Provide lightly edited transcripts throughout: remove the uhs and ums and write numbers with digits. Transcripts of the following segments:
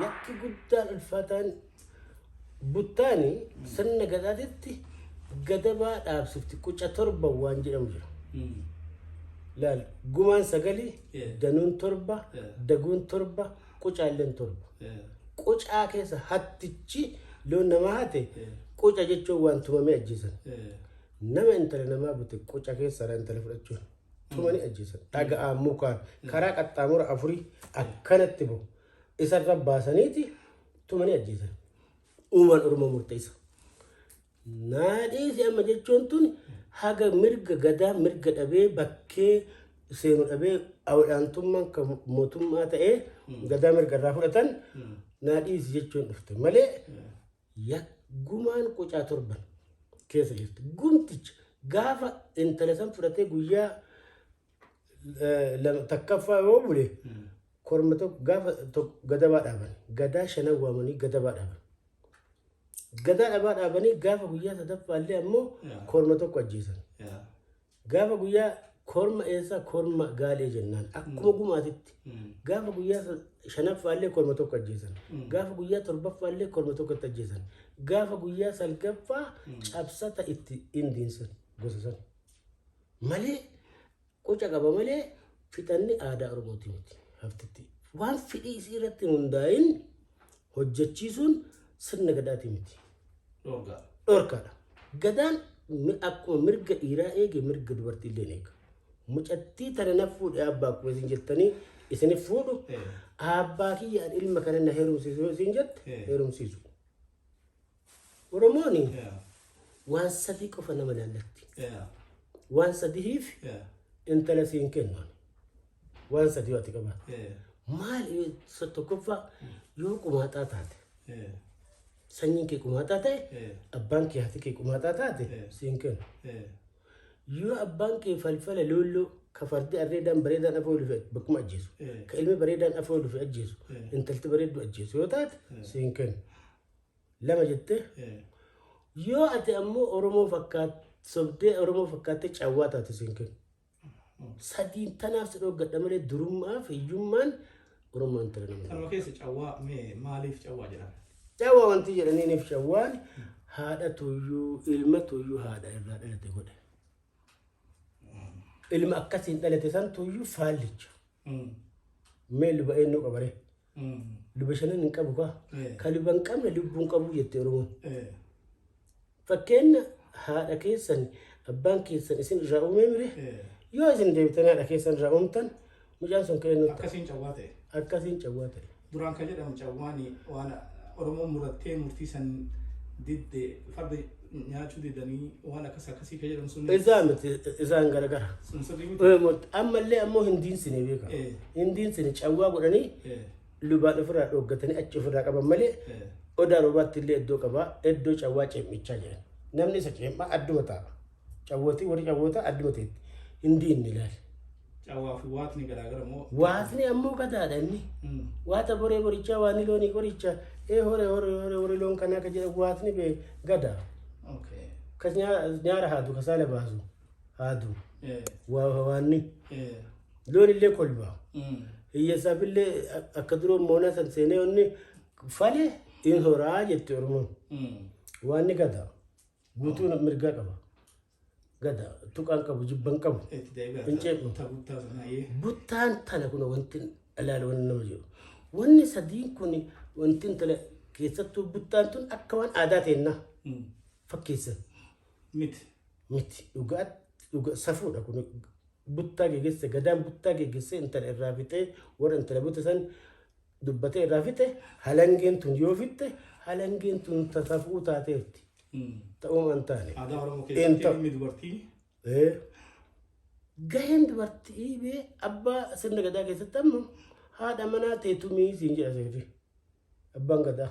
Yakki guddaan ulfaataan buttaani sirna gadaatitti gadabaa dhaabsifti quca 7 waan jedhamu jira. Laal, gumaan sagali, danuun 7, daguun 7, qucaalleen 7. Qucaa keessa hattichi loon namaa hate quca jechuun waan tumamee ajjeesan. Nama intala namaa bute quca keessaa intala fudhachuun tumanii ajjeesan. Dhaga'aan mukaan karaa qaxxaamura afurii akkanatti bahu. Isarra baasaniiti tumanii ajjeesan. Uumaan Oromoo murteessa. Naadhiisi amma jechuun tun haga mirga gadaa mirga dhabee bakkee seenu dhabee awwaantummaan kan mootummaa ta'ee gadaa mirga irraa fudhatan naadhiisi jechuun dhufte malee gumaan qucaa 7 keessa jirti. Gumticha gaafa intala san fudhatee guyyaa takkaffaa yoo bule korma tokko gaafa gadabaa dhaaban, gadaa shanan waamanii gadabaa dhaaban. Gadaa dhabaa dhaabanii gaafa guyyaa sadaffaallee ammoo korma tokko ajjeesan. Gaafa guyyaa korma eessaa korma gaalee jennaan akkuma gumaatitti. Gaafa guyyaa shanaffaallee korma tokko ajjeesan. Gaafa guyyaa torbaffaallee korma tokko itti ajjeesan. Gaafa guyyaa salgaffaa cabsata itti indiinsan gosa sana. Malee quca qaba malee fixanni aadaa Oromooti miti haftitti. Waan fedhii isii irratti hundaa'in hojjechiisuun sirna gadaati miti. Dhorkaadha. Gadaan akkuma mirga dhiiraa eege mirga dubartii illee eega. Mucattii tana na fuudhe abbaa akkuma isin jettanii isinif fuudhu abbaa kiyyaan ilma kana na heerumsiisu yoo isin jette heerumsiisu. Oromoon waan sadii qofa nama laallatti. Waan sadiif intala siin kennu. Waan sadii ati qabaate. Maal tokkoffaa yoo qumaaxaa taate. Sanyiin kee qumaaxaa ta'e, abbaan kee haati kee qumaaxaa taate siin kennu. Yoo abbaan kee falfala loolloo ka fardi arreedaan bareedaan afoo dhufe bakkuma ajjeesu. Ka ilmi bareedaan afoo dhufe ajjeesu. Intalti bareeddu ajjeesu yoo taate siin kennu. Lama jettee yoo ati ammoo Oromoo fakkaat sobdee Oromoo fakkaattee cawwaa taate siin kennu. Sadiin tanaaf si dhooggadha malee durummaaf hiyyummaan Oromoo intala nama. Kanuma keessa cawwaa mee maaliif cawwaa jedhama? Cawwaa wanti jedhaniiniif cawwaan haadha tuyyuu ilma tuyyuu haadha irraa dhalate godhe. Ilma akkasiin dhalate san tuyyuu faallicha. Mee luba eenyu qabaree? Luba shanan hin qabu kaa. Ka luba hin qabne lubbuu hin qabu jette Oromoon. Fakkeenya haadha keessan abbaan keessan isin irraa uumee mire yoo isin deebitanii haadha keessan irraa uumtan mucaan sun ka'ee nutti Akkasiin cawwaa ta'e. Akkasiin cawwaa ta'e. Duraan kan jedhamu cawwaan waan Oromoon murattee murtii san didde farda nyaachuu didanii waan akkas akkasii kan jedhamu sun. Isaa miti, isaan garagara. Sun sirrii miti. Ammallee ammoo hin diinsine beeka. Hin diinsine, cawwaa godhanii lubaan ofirraa dhooggatanii achi ofirraa qaban malee odaa roobaatti illee iddoo qabaa, iddoo cawwaa ceem'ichaa jedhan. Namni isa ceem'aa adduma taa'a. Cawwootii warri cawwoota adduma teetti. Hin diinne ilaali. Cawwaa fi waatni garaagara moo? Waatni ammoo gadaadha inni. Waata boree borichaa waanni loonii qoricha ee hore hore hore hore loon kanaa ka jedhan waatni bee gadaa. Kas nyaara haadu kasaala baasu haadu. Waanni. Loon illee kolba. Hiyyeessaaf illee akka duroo moonaa san seenee onni fale in horaa jetti Oromoon. Waanni gadaa. Guutuun mirgaa qaba. Gada tuqaan qabu jibban qabu. Itti deebi'a. Hin ceephu. Ta buttaa sanaa. Buttaan tana kun wanti ilaala wanni nama jiru. Wanni sadiin kun wanti intala keessattuu buttaan tun akka waan aadaa teennaa fakkeessan. Miti. Miti, dhugaatti dhuga safuudha kun. Buttaa geggeesse, gadaan buttaa geggeesse intala irraa fixee warra intala butte san dubbatee irraa fixe. Halangeen tun yoo fixxe halangeen tun safuu taateerti. Ta'uu hin taane. Aadaa Oromoo keessatti ilmi dubartii. Gaheen dubartii bee abbaa sirna gadaa keessatti amma haadha manaa teetumii siin jedha seerri. Abbaan gadaa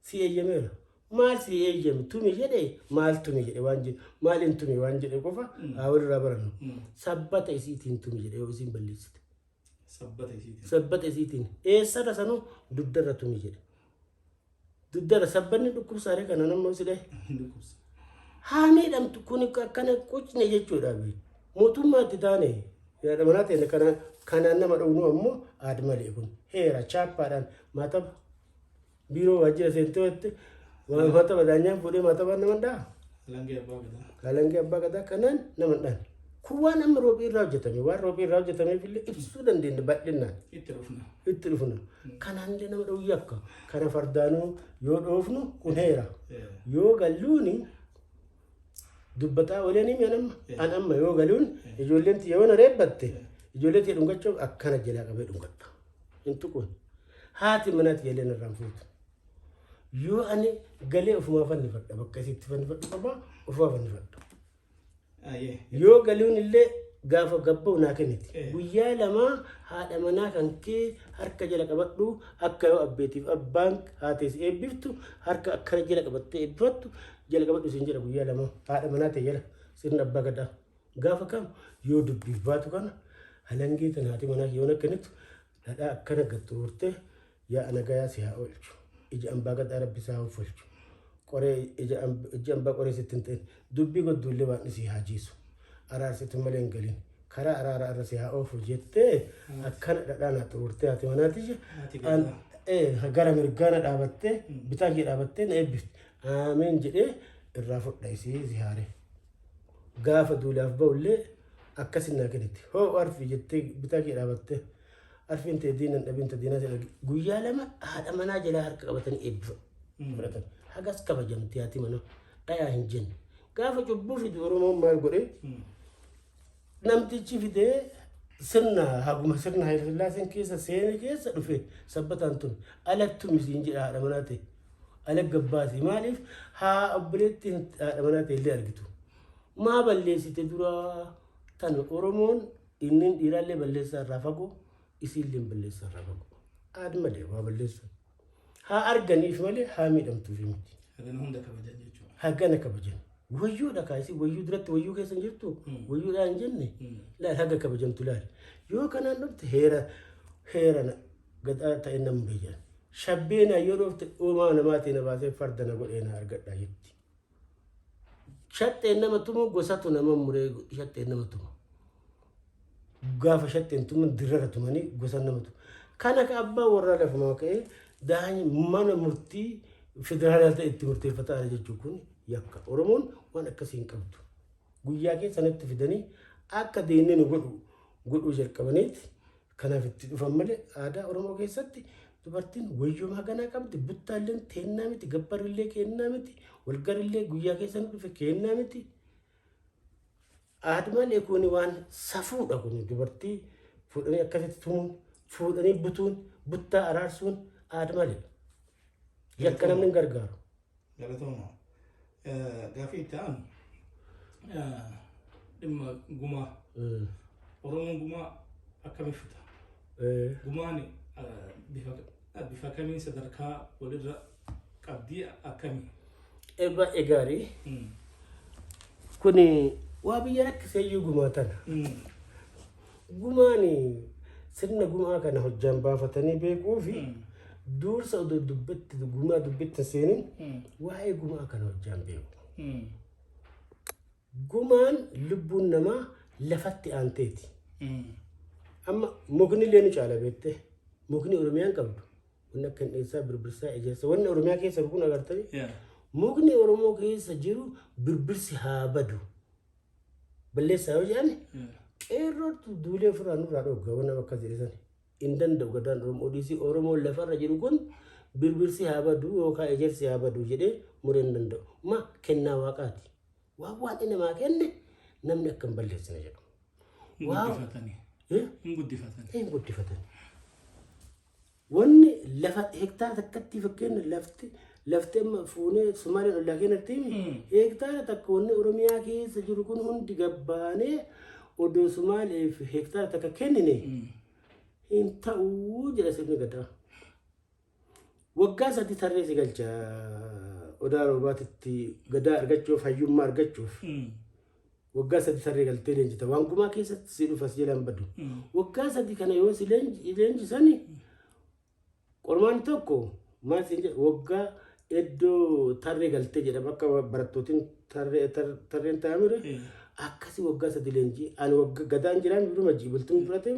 si eeyyameera. Maal si eeyyame tumi jedhe, maal tumi jedhe waan jedhe, maal hin tumi waan jedhe qofa haa walirraa barannu. Sabbata isiitiin tumi jedhe yoo isiin balleessite. Sabbata isiitiin. Sabbata isiitiin. Eessarra sanuu dugdarra tumi jedhe. Dugdarra sabbanni dhukkubsaaree kana nama si dhahe. Dhukkubsa. Haa miidhamtu, kun akkana qucne jechuudha. Mootummaatti taane yaada manaa ta'e kana kanaan nama dhownu ammoo aad malee kun heera chaappaadhaan maataba. Biiroo waajjira seentee jette maataba daanyaan fuudhee maatabaan nama dha'a. Alangee abbaa gadaa. Alangee abbaa gadaa kanaan nama dhaan. Kun waan amma roobii irraa hojjetame, waan roobii irraa hojjetameef illee ibsuu dandeenya bal'inaan. Itti dhufna. Itti dhufna. Kanaan illee nama dha'uu yakka. Kana fardaanuu yoo dhoofnu kun heera. Yoo galluuni dubbataa waliin himi an amma. An amma yoo galuun ijoolleen tiyya yoo na reebbatte ijoollee tiyya dhungachuuf akkana jalaa qabee dhungadha. Hin tuquun. Haati manaa tiyya illee narraan fuutu. Yoo ani galee ofumaa fannifadha, bakka isitti fannifadhu qaba, ofumaa fannifadha. Yoo galuun illee gaafa gabba'u naa kenniti. Guyyaa lamaa haadha manaa kan kee harka jala qabadhu, akka yoo abbeetiif abbaan haatees eebbiftu harka akkana jala qabattee eebbifattu jala qabadhu siin jedha guyyaa lamaa haadha manaa ta'e jala sirna abbaa gadaa. Gaafa kam yoo dubbiif baatu kana halangee tan haati manaa yoo na kennitu dhadhaa akkana gad xuruurtee, yaa nagayaa si haa oolchu, ija ambaa gadaa rabbi si haa offolchu, qoree ija ijji ambaa qoree sitti hin ta'in, dubbii godduullee waan si haa jiisu, araarsitu malee hin galin, karaa araaraa irra si haa oofu jettee akkana dhadhaa naa xuruurtee haati manaatiyya Haati gadaa. Gara mirgaa na dhaabattee, bitaa kee dhaabattee na eebbifti. Aameen jedhee irraa fudha isii zihaaree. Gaafa duulaaf ba'ullee akkasin naa kenniti. Hoo arfii jettee bitaa kee dhaabattee, arfiin ta'e diinan dhabin ta'e diinaa ta'e, guyyaa lama haadha manaa jalaa harka qabatanii eebbifa fudhatan. Hagas kabajamti haati manaa, dhayaa hin jenne. Gaafa cubbuu fidu Oromoon maal godhee namtichi fidee sirna haguma sirna Hayilasillaaseen keessa seene keessa dhufe sabbataan tun alattu misiin jedha haadha manaa ta'e. Ala gabbaasi, maaliif haa obboleetti haadha manaa ta'e illee argitu. Maa balleessite duraa tan Oromoon inni dhiiraallee balleessaa irraa fagoo, isiillee balleessaa irraa fagoo. Aad malee waa balleessu. Haa arganiif malee haa miidhamtuuf miti. Hagana hunda kabajan jechuudha. Hagana kabajan. Wayyuudha kaasii wayyuu duratti wayyuu keessa hin jirtu, wayyuudhaa hin jenne, laal haga kabajamtu laal. Yoo kanaan dhufte heera heera gadaa ta'e nama beekan. Shabbeenaa yoo dhufte uumaa namaatiin na baasee farda na godhee na argadhaa jetti. Shaxxeen nama tumu gosatu nama muree shaxxeen nama tumu. Gaafa shaxxeen tuman dirrara tumanii gosa nama tumu. Kana ka abbaa warraa lafumaa ka'ee daanyi mana murtii federaalaa ta'e itti murteeffataa jechuun kun yakka. Oromoon waan akkasii hin qabdu. Guyyaa keessa natti fidanii akka deemnee nu godhu godhuu jalqabaniiti. Kanaaf itti dhufan malee aadaa Oromoo keessatti dubartiin wayyoo haganaa qabdi. Buttaalleen teennaa miti, gabbarillee kennaa miti, walgarillee guyyaa keessa nu dhufe kennaa miti. Aad malee kuni waan safuudha, kuni dubartii fuudhanii akkasitti tumuun, fuudhanii butuun, buttaa araarsuun aad malee. Yakka, namni hin gargaaru. Galatooma. Gaafii itti aanu dhimma gumaa. Oromoon gumaa akkamiin fita? Gumaan bifa kamiin sadarkaa walirra qabdii akkamii? Baay'ee gaarii. Kuni waa biyya rakkisee iyyuu gumaa tana. Gumaan sirna gumaa kana hojjaan baafatanii beekuu fi dursa odoo dubbatti gumaa dubbitti hin seenin waa'ee gumaa kana hojjaan beeku. Gumaan lubbuun namaa lafatti aanteeti. Amma mukni illee nu caala beektee, mukni Oromiyaan qabdu wanni akka hindheessaa, birbirsaa, ejersa, wanni Oromiyaa keessa kun agartanii, mukni Oromoo keessa jiru birbirsi haa badu. Balleessaa yoo jedhan qeerrootu duulee ofirraa nurraa dhogga, waan nama akkas jedhe sana. Hin danda'u gadaan Oromoo dhiisii, Oromoon lafarra jiru kun birbirsi haa badu yookaan ejersi haa badu jedhee muree hin danda'u. Ma kennaa waaqaati. Waan waaqni namaa kenne namni akka hin balleessine jedhu. Hin guddifatanii. Hin guddifatanii. Hin guddifatan. Wanni lafa hektaara takkatti, fakkeenya lafti amma fuunee Sumaaleen ollaa keenyatti hektaara takka, wanni Oromiyaa keessa jiru kun hundi gabbaanee odoo Sumaaleef hektaara takka kennine hin ta'uu jedha sirni gadaa. Waggaa 3 tarree si galcha odaa roobaatitti gadaa argachuuf, hayyummaa argachuuf. Waggaa 3 tarree galtee leenjita. Waan gumaa keessatti si dhufas jalaan badu. Waggaa 3 kana yoo si leenjisani qormaan tokko maal siin jedha, waggaa iddoo tarree galtee jedhama, akka barattootiin tarreen taa'amire akkasi waggaa 3 leenjii. Ani waggaa gadaan jiraan duruma bultuun fudhatee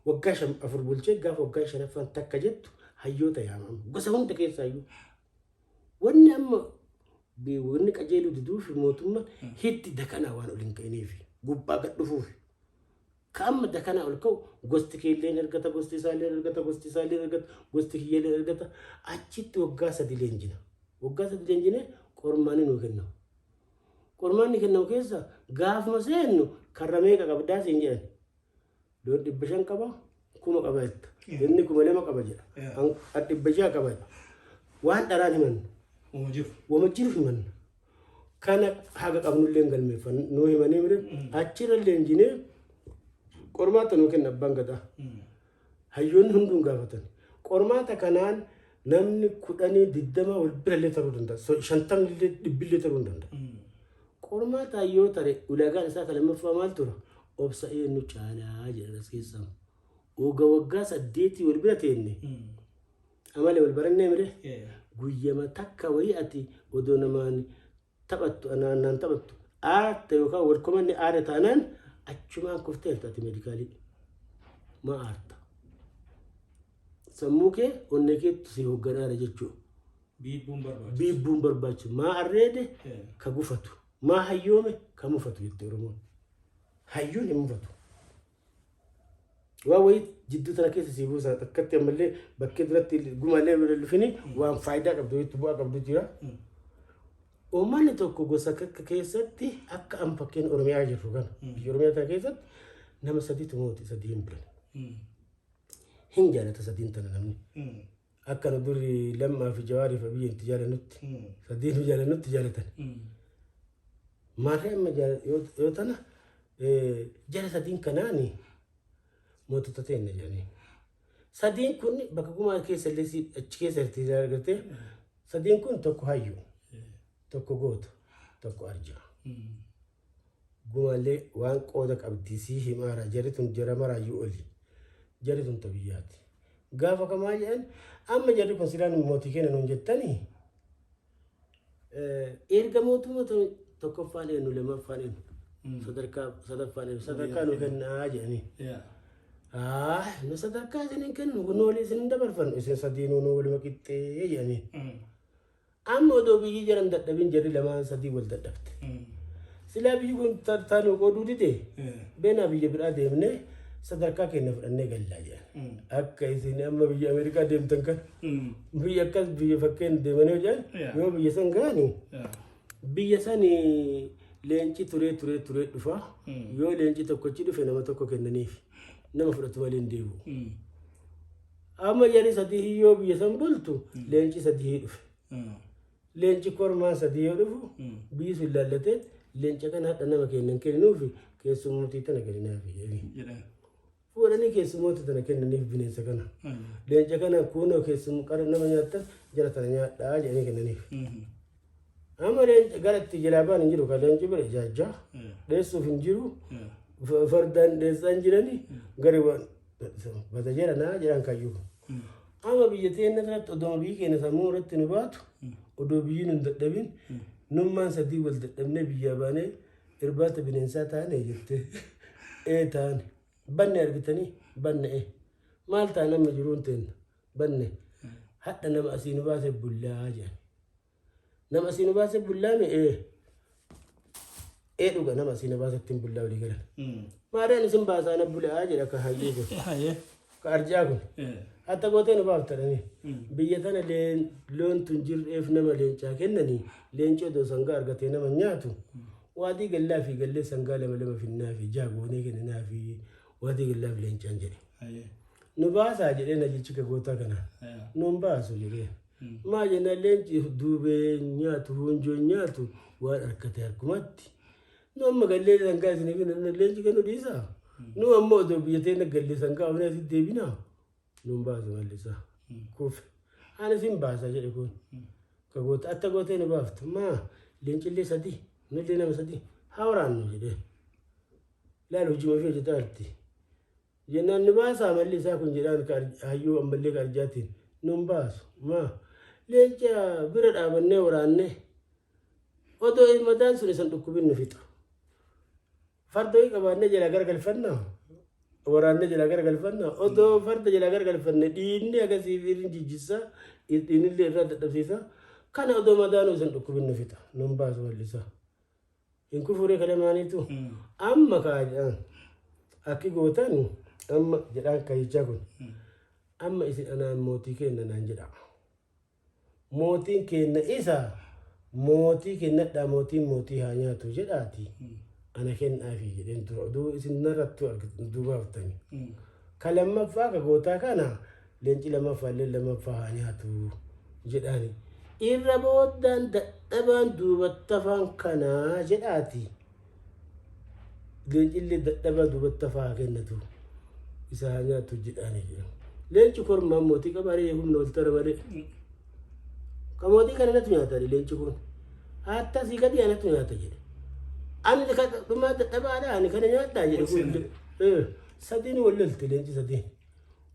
waggaa 5 4 bulchee gaafa waggaa shanaffaan takka jettu Hayyoota yaamama. Gosa hunda keessaayyuu. Wanni amma wanni qajeeluu diduuf mootummaan hitti dakanaa waan ol hin ka'iniif gubbaa gad dhufuuf. Ka amma dakanaa ol ka'u gosti keelleen argata, gosti isaallee argata, gosti isaallee argata, gosti kiyyaallee argata. Achitti waggaa 3 leenjina. Waggaa 3 leenjinee qormaanni nuu kennamu. Qormaanni kennamu keessa gaafuma seennu karra meeqa qabdaa siin jedhan. Loon 500 qaba, 1000 qaba jetta. Inni 2000 qaba jedha. An 600 qaba jedha. Waan dharaan himannu. Wama jiru. Wama jiru himanna. Kana haga qabnullee hin galmeeffannu. Nuu himanii mire achirra leenjinee qormaata nuu kenna abbaan gadaa. Hayyoonni hunduu hin gaafatan. Qormaata kanaan namni 10 20 wal birallee taruu danda'a. 50 illee 100 illee taruu hin danda'a. Qormaataan yoo tare ulaagaan isaa kan lammaffaa maal tura? Obsa eenyu caalaa jedhan as keessaa. Oga waggaa 8 wal bira teenne amala wal barannee mire guyyama takka wayii ati odoo namaan taphattu anaan naan taphattu aarta yookaan wal komanne aara taanaan achumaan kufteerta ati meedikaalii. Maa aarta? Sammuu kee onnee keetti si hoogganaara jechuudha. Biibbuun barbaachisu. Biibbuun barbaachisu. Maa arreede ka gufatu. Maa hayyoome ka mufatu jette Oromoon. Hayyuun hin mufatu. Waan wayii jidduu tana keessa sii buusa akkatti ammallee bakkee duratti gumaalee bira dhufini waan faayidaa qabdu wayiitti bu'aa qabdu jira. Uummanni tokko gosa akka keessatti akka amma fakkeenya Oromiyaa jirru kana biyya Oromiyaa tana keessatti nama sadiitu mooti sadii hin bulan. Hin jaalata sadiin tana namni. Akka nu duri Lammaa fi Jawaarii fi Abiyyi itti jaalannutti sadiin nu jaalannutti jaalatan. Maarree amma yoo tana jara sadiin kanaani mootota teenna jedhanii. Sadiin kun bakka gumaa keessa illee achi keessa jirti agartee sadiin kun tokko hayyu tokko goota tokko arjaa. Gumaallee waan qooda qabdi sii himaara jarri tun jara maraayyuu oli. Jarri tun ta biyyaati. Gaafa kamaa jedhan amma jarri kun silaan mootii keenya nuun jettanii erga mootummaa tokkoffaan eenyu lammaffaan eenyu sadarkaa sadaffaan eenyu sadarkaa nu kennaa jedhanii. Nu sadarkaa isin hin kennu kun walii isin hin dabarfannu isin sadiinuu nu waluma qixxee jedhanii. Amma odoo biyyi jaran dadhabin jarri lamaan sadii wal dadhabte. Silaa biyyi kun taanuu qooduu dide beenaa biyya biraa deemnee sadarkaa keenya fudhannee gallaa jedhan. Akka isin amma biyya Ameerikaa deemtan kan biyya akkas biyya fakkeen deemanii jedhan yoo biyya san ga'anii biyya sani leenci turee turee turee dhufa yoo leenci tokkochi dhufe nama tokko kennaniif nama fudhatu malee hin deebi'u. Amma jarri sadii yoo biyya san bultu leenci sadii dhufe. Leenci kormaan sadii yoo dhufu biyyi sun laallatee leenca kana hadha nama kennan kenninuufi keessummoota tana kenninaafi jedhanii. Fuudhanii keessummoota tana kennaniif bineensa kana. Leenca kana kunoo keessummoo qara nama nyaattan jara tana nyaadhaa jedhanii kennaniif. Amma leenca gara itti jalaa ba'an hin jiru kan leenci bira ijaajjaa dheessuuf hin jiru fardaan dheessaa hin jirani gari waan bata jara naa jedhan kayyuu. Amma biyya teenya irratti odoo biyyi keenya sammuu irratti nu baatu odoo biyyi nu hin dadhabin nummaan sadii wal dadhabnee biyyaa baanee irbaata bineensaa taane jette. Ee taane banne argitanii banne ee maal taane amma jiruun teenna banne hadha nama asii nu baase bullaa jedhan. Nama asii nu baase bullaame ee ee dhuga nama asii nu baase ittiin bullaa walii galan. Maadaan isin baasaa na bulaa jedha ka hayyuu kun ka arjaa kun. Hatta gootee nu baaftadhanii. Biyya tana loon tun jirreef nama leencaa kennanii leenci odoo sangaa argatee nama nyaatu waadii gallaa fi gallee sangaa lama lama finnaa fi ja'a goonee kenninaa fi waadii gallaa fi leencaan jedhe. Nu baasaa jedhee najichi ka gootaa kana. Nuun baasu jedhee. Maa jennaan leenci duubee nyaatu huunjoo nyaatu waan harkate harkumatti. Nu amma gallee sangaa isiniif hin leenci kennu dhiisaa. Nu amma odoo biyya teenya gallee sangaa ofnee asitti deebinaa. Nuun baasu mallisaa. Kufe. Ani isin baasa jedhe kun. Ka goota atta gootee nu baaftu. Maa leencillee sadii nullee nama sadii haa waraannu jedhee. Laal hojii ofii hojjetaa jirti. Jennaan nu baasaa malli isaa kun jedhaan ka hayyuu ammallee ka arjaatiin nun baasu. Maa leenca bira dhaabannee waraannee odoo mataan sun isan dhukkubin nu fixa. Farda wayii qabaannee jalaa garagalfannaa. Waraanne jalaa garagalfanna. Odoo farda jalaa garagalfanne dhiinni akkasii irri jijjissa, dhiinillee irraa dadhabsiisa. Kana odoo madaanuu isin dhukkubin nu fixa. Nun baasu bal'isa. Hin kufuree kalamaaniitu. Amma kaa jedhan akki gootan amma jedhaan kayyichaa kun. Amma isin anaan mootii kenna naan jedha. Mootiin kenna isa mootii kennadhaa, mootiin mootii haa nyaatu jedhaati. Ana kennaafi jedheen dura oduu isin narrattuu argitu duuba haftanii. Ka lammaffaa ka gootaa kana leenci lammaffaa illee lammaffaa haa nyaatu jedhaani. Irra booddaan dadhabaan duubattafaan kanaa jedhaati. Leenci illee dadhabaa duubattafaa haa kennatu isa haa nyaatu jedhaani jedhan. Leenci kormaan mootii qaba haree humna wal tara malee. Ka mootii kana natu nyaata leenci kun. Hattasii gadi anatu nyaata jedhe. Ani ka dhumaa dadhabaadha, ani kana nyaadhaa jedhe kun. Sadiin wal lolte, leenci sadiin.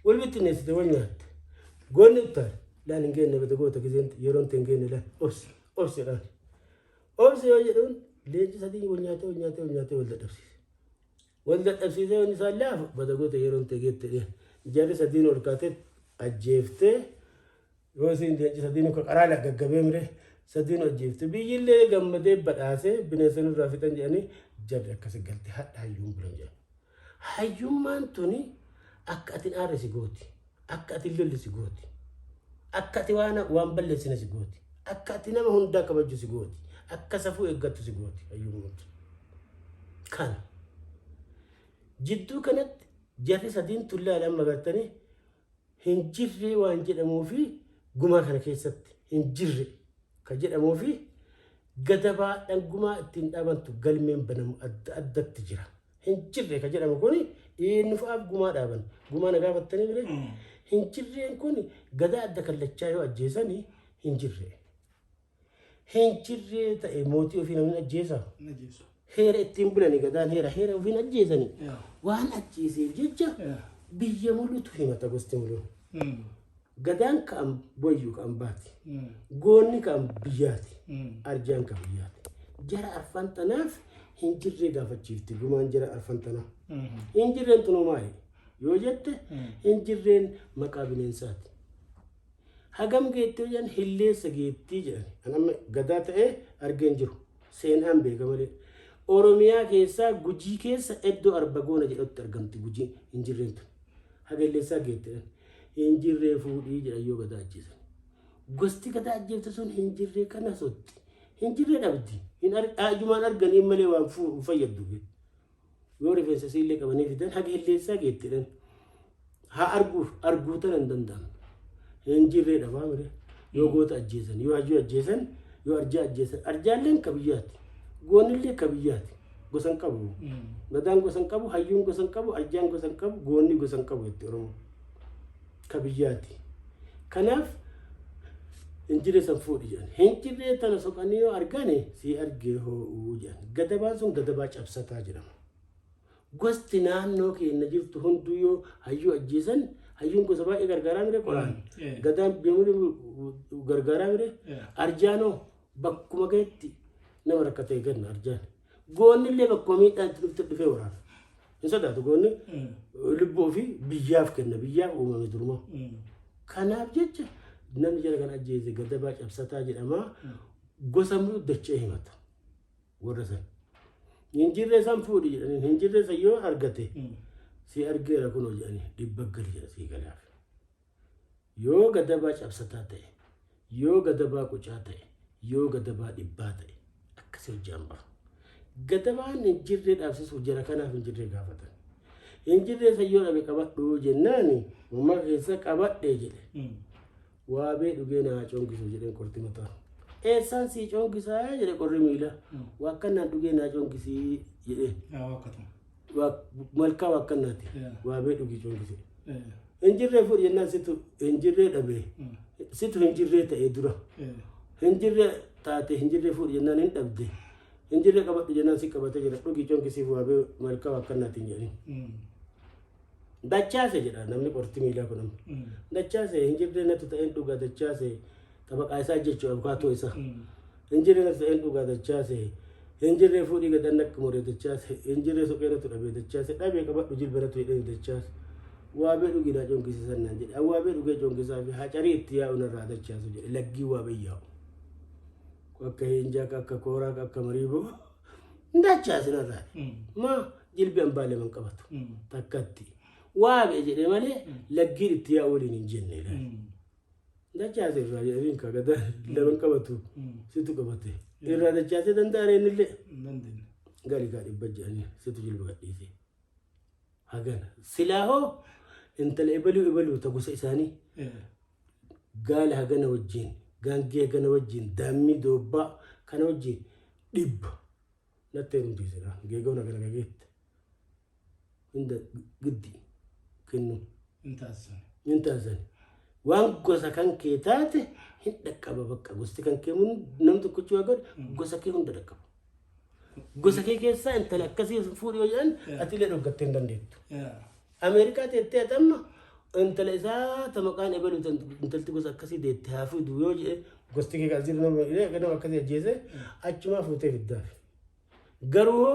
Wal bittinneessite, wal nyaatte. Goonni uttaale. Laan hin geenne bada goota gizeen yeroon hin geenne, laan obsi obsi jedhaan. Obsi yoo jedhuun leenci sadiin wal nyaatee, wal nyaatee, wal nyaatee, wal dadhabsiise. Wal dadhabsiisee wanni isaan laafu bada goota yeroon ta'e geette dhee. Jarri sadiin ol kaatee ajjeeftee, yoo isin leenci sadiin ka qaraa gaggabee mire sadiin ajjeefte, biyyillee gammadee badhaasee bineensa nurraa fixan jedhanii jarri akkasi galte hadha hayyuun bulan jedhan. Hayyummaan tuni akka ati aarre si gooti. Akka ati lolli si gooti. Akka ati waan balleessine si gooti. Akka ati nama hundaa kabaju si gooti. Akka safuu eeggattu si gooti hayyummaan tun. Kana. Jidduu kanatti jarri sadiin tullaan amma gartanii hin jirree waan jedhamuu fi gumaa kana keessatti hin jirre ka jedhamuu fi gadabaadhaan gumaa ittiin dhaabantu galmeen banamu adda addatti jira. Hin jirre ka jedhamu kuni eenyu fa'aaf gumaa dhaaban? Gumaa na gaafattanii mire? Hin jirreen kun gadaa adda kallachaa yoo ajjeesanii hin jirre. Hin jirree ta'e mootii ofii namni ajjeesaa? Ajjeesu. Heera ittiin bulani gadaan heera ofiin ajjeesanii. Waan ajjeeseef jecha biyya mulutu himata, gosti muluu. Gadaan ka'an boyyuu ka'an baati. Goonni ka'an biyyaati. Arjaan ka biyyaati. Jara arfan tanaaf hin jirree gaafachiifti gumaan jara arfan tanaa. Hin jirreen tunuu maali? Yoo jette, hin jirreen maqaa bineensaati. Hagam geettee jedhan, hilleessa geettii jedhan. An amma gadaa ta'ee argeen jiru. Seenaan beeka malee. Oromiyaa keessaa Gujii keessa iddoo Arbagoona jedhutti argamti Gujii hin jirreen tun. Haga hilleessaa geettee hin jirree fuudhii jedhan yoo gadaa ajjeesan. Gosti gadaa ajjeefte sun hin jirree kana sotti. Hin jirree dhabdi. Hin ajumaan arganii malee waan fayyaddu. Yoo rifeensa isiillee qabanii fidan haga hilleessaa geettidhan. Haa arguuf arguu tana hin danda'amne. Hin jirree dhabaa mire. Yoo goota ajjeesan, yoo hayyuu ajjeesan, yoo arjaa ajjeesan, arjaalleen ka biyyaati. Goonnillee ka biyyaati. Gosa hin qabu. Gadaan gosa hin qabu, hayyuun gosa hin qabu, arjaan gosa hin qabu, goonni gosa hin qabu jetti Oromoo. Ka biyyaati. Kanaaf hin jirre san fuudhi jedhan. Hin jirree tana soqanii yoo argane sii argee hoo'uu jedhan. Gadabaan sun gadabaa cabsataa jedhama. Gosti naannoo keenya jirtu hunduu yoo hayyuu ajjeesan, hayyuun gosa baay'ee gargaaraa mire qoraan. Gadaan biyya gargaaraa mire. Arjaanoo bakkuma gahetti nama rakkatee kenna arjaan. Goonni illee bakkuma miidhaan itti dhufte dhufee waraana. Hin sodaatu goonni, lubbuu ofii biyyaaf kenna, biyyaaf uumame duruma. Kanaaf jecha namni jara kana ajjeese gadabaa cabsataa jedhama. Gosa muluu dachee himata warra san. Hin jirree san fuudhi jedhanii hin jirree san yoo argate si argeera kunoo jedhanii 100 gali jedha sii galaaf. Yoo gadabaa cabsataa ta'e, yoo gadabaa qocaa ta'e, yoo gadabaa dhibbaa ta'e akkasii hojjaan baha. Gadabaan hin jirree dhaabsisuuf jara kanaaf hin jirree gaafatan. Hin jirree san yoo dhabe qabadhu jennaani mammaa keessa qabadhe jedhe. Waabee dhugee naa coongisu jedheen qorti mataa. Eessaan sii coongisaa jedhe qorri miila. Waakkannaan dhugee naa coongisii jedhee. Waakkatuma. Malkaa waakkannaati. Waabee dhugii coongise. Hin jirree fuudhi jennaan situ hin jirree dhabe. Situ hin jirree ta'e dura. Hin jirree taate, hin jirree fuudhi jennaan hin dhabde. Hin jirree qabadhu jennaan si qabatee jira. Dhugii coongisiif waabee malkaa waakkannaatiin jedhanii. Dachaase jedha namni qorti miilaa kun amma. Dachaase, hin jirree natu ta'een dhugaa dachaase, xabaqaa isaa jechuudha, abukaatoo isaa. Hin jirree natu ta'een dhugaa dachaase. Hin jirree fuudhii gadan akka moree dachaase, hin jirree suphee natu dhabee dachaase, dhabee qabadhu jilba natu hidhee dachaase. Waabee dhugii naa coongisiisan naan jedhe. An waabee dhugee coongisaa fi hacarii itti yaa'u narraa dachaasu jedhe. Laggii waabee yaa'u. Akka heenjaa, akka kooraa, akka mariiboo dachaase narraa. Maa jilbi ambaa lama hin qabatu. Takkatti. Waabee jedhe malee laggiin itti yaa'u waliin hin jenne. Dachaase irraa jedhaniin kaa gadaa lama hin qabatu. Situ qabate. Irraa dachaasee danda'an innillee. Hin dandeenye. Gali kaa dhibba jedhanii situ jilba gadhiise. Hagana. Silaa hoo intala ebaluu ebaluu ta gosa isaanii gaala hagana wajjin, gaangee hagana wajjin, daammii doobbaa kana wajjin 100 natti heerumti silaa geegoon hagana gageette. Hunda giddi kennu. Hin taasisan. Hin taasisan. Waan gosa kan kee taate hin dhaqqaba bakka gosti kan kee nam tokkichi waa godhe gosa kee hunda dhaqqaba. Gosa kee keessaa intala akkasii fuudhi yoo jedhan ati illee dhoggattee hin dandeettu. Ameerikaa teettee ati amma intala isaa ta maqaan ebalu intalti gosa akkasii deette haa fidu yoo jedhe gosti kee kan jiru nama akkasii ajjeese achumaa fuutee fiddaaf. Garuu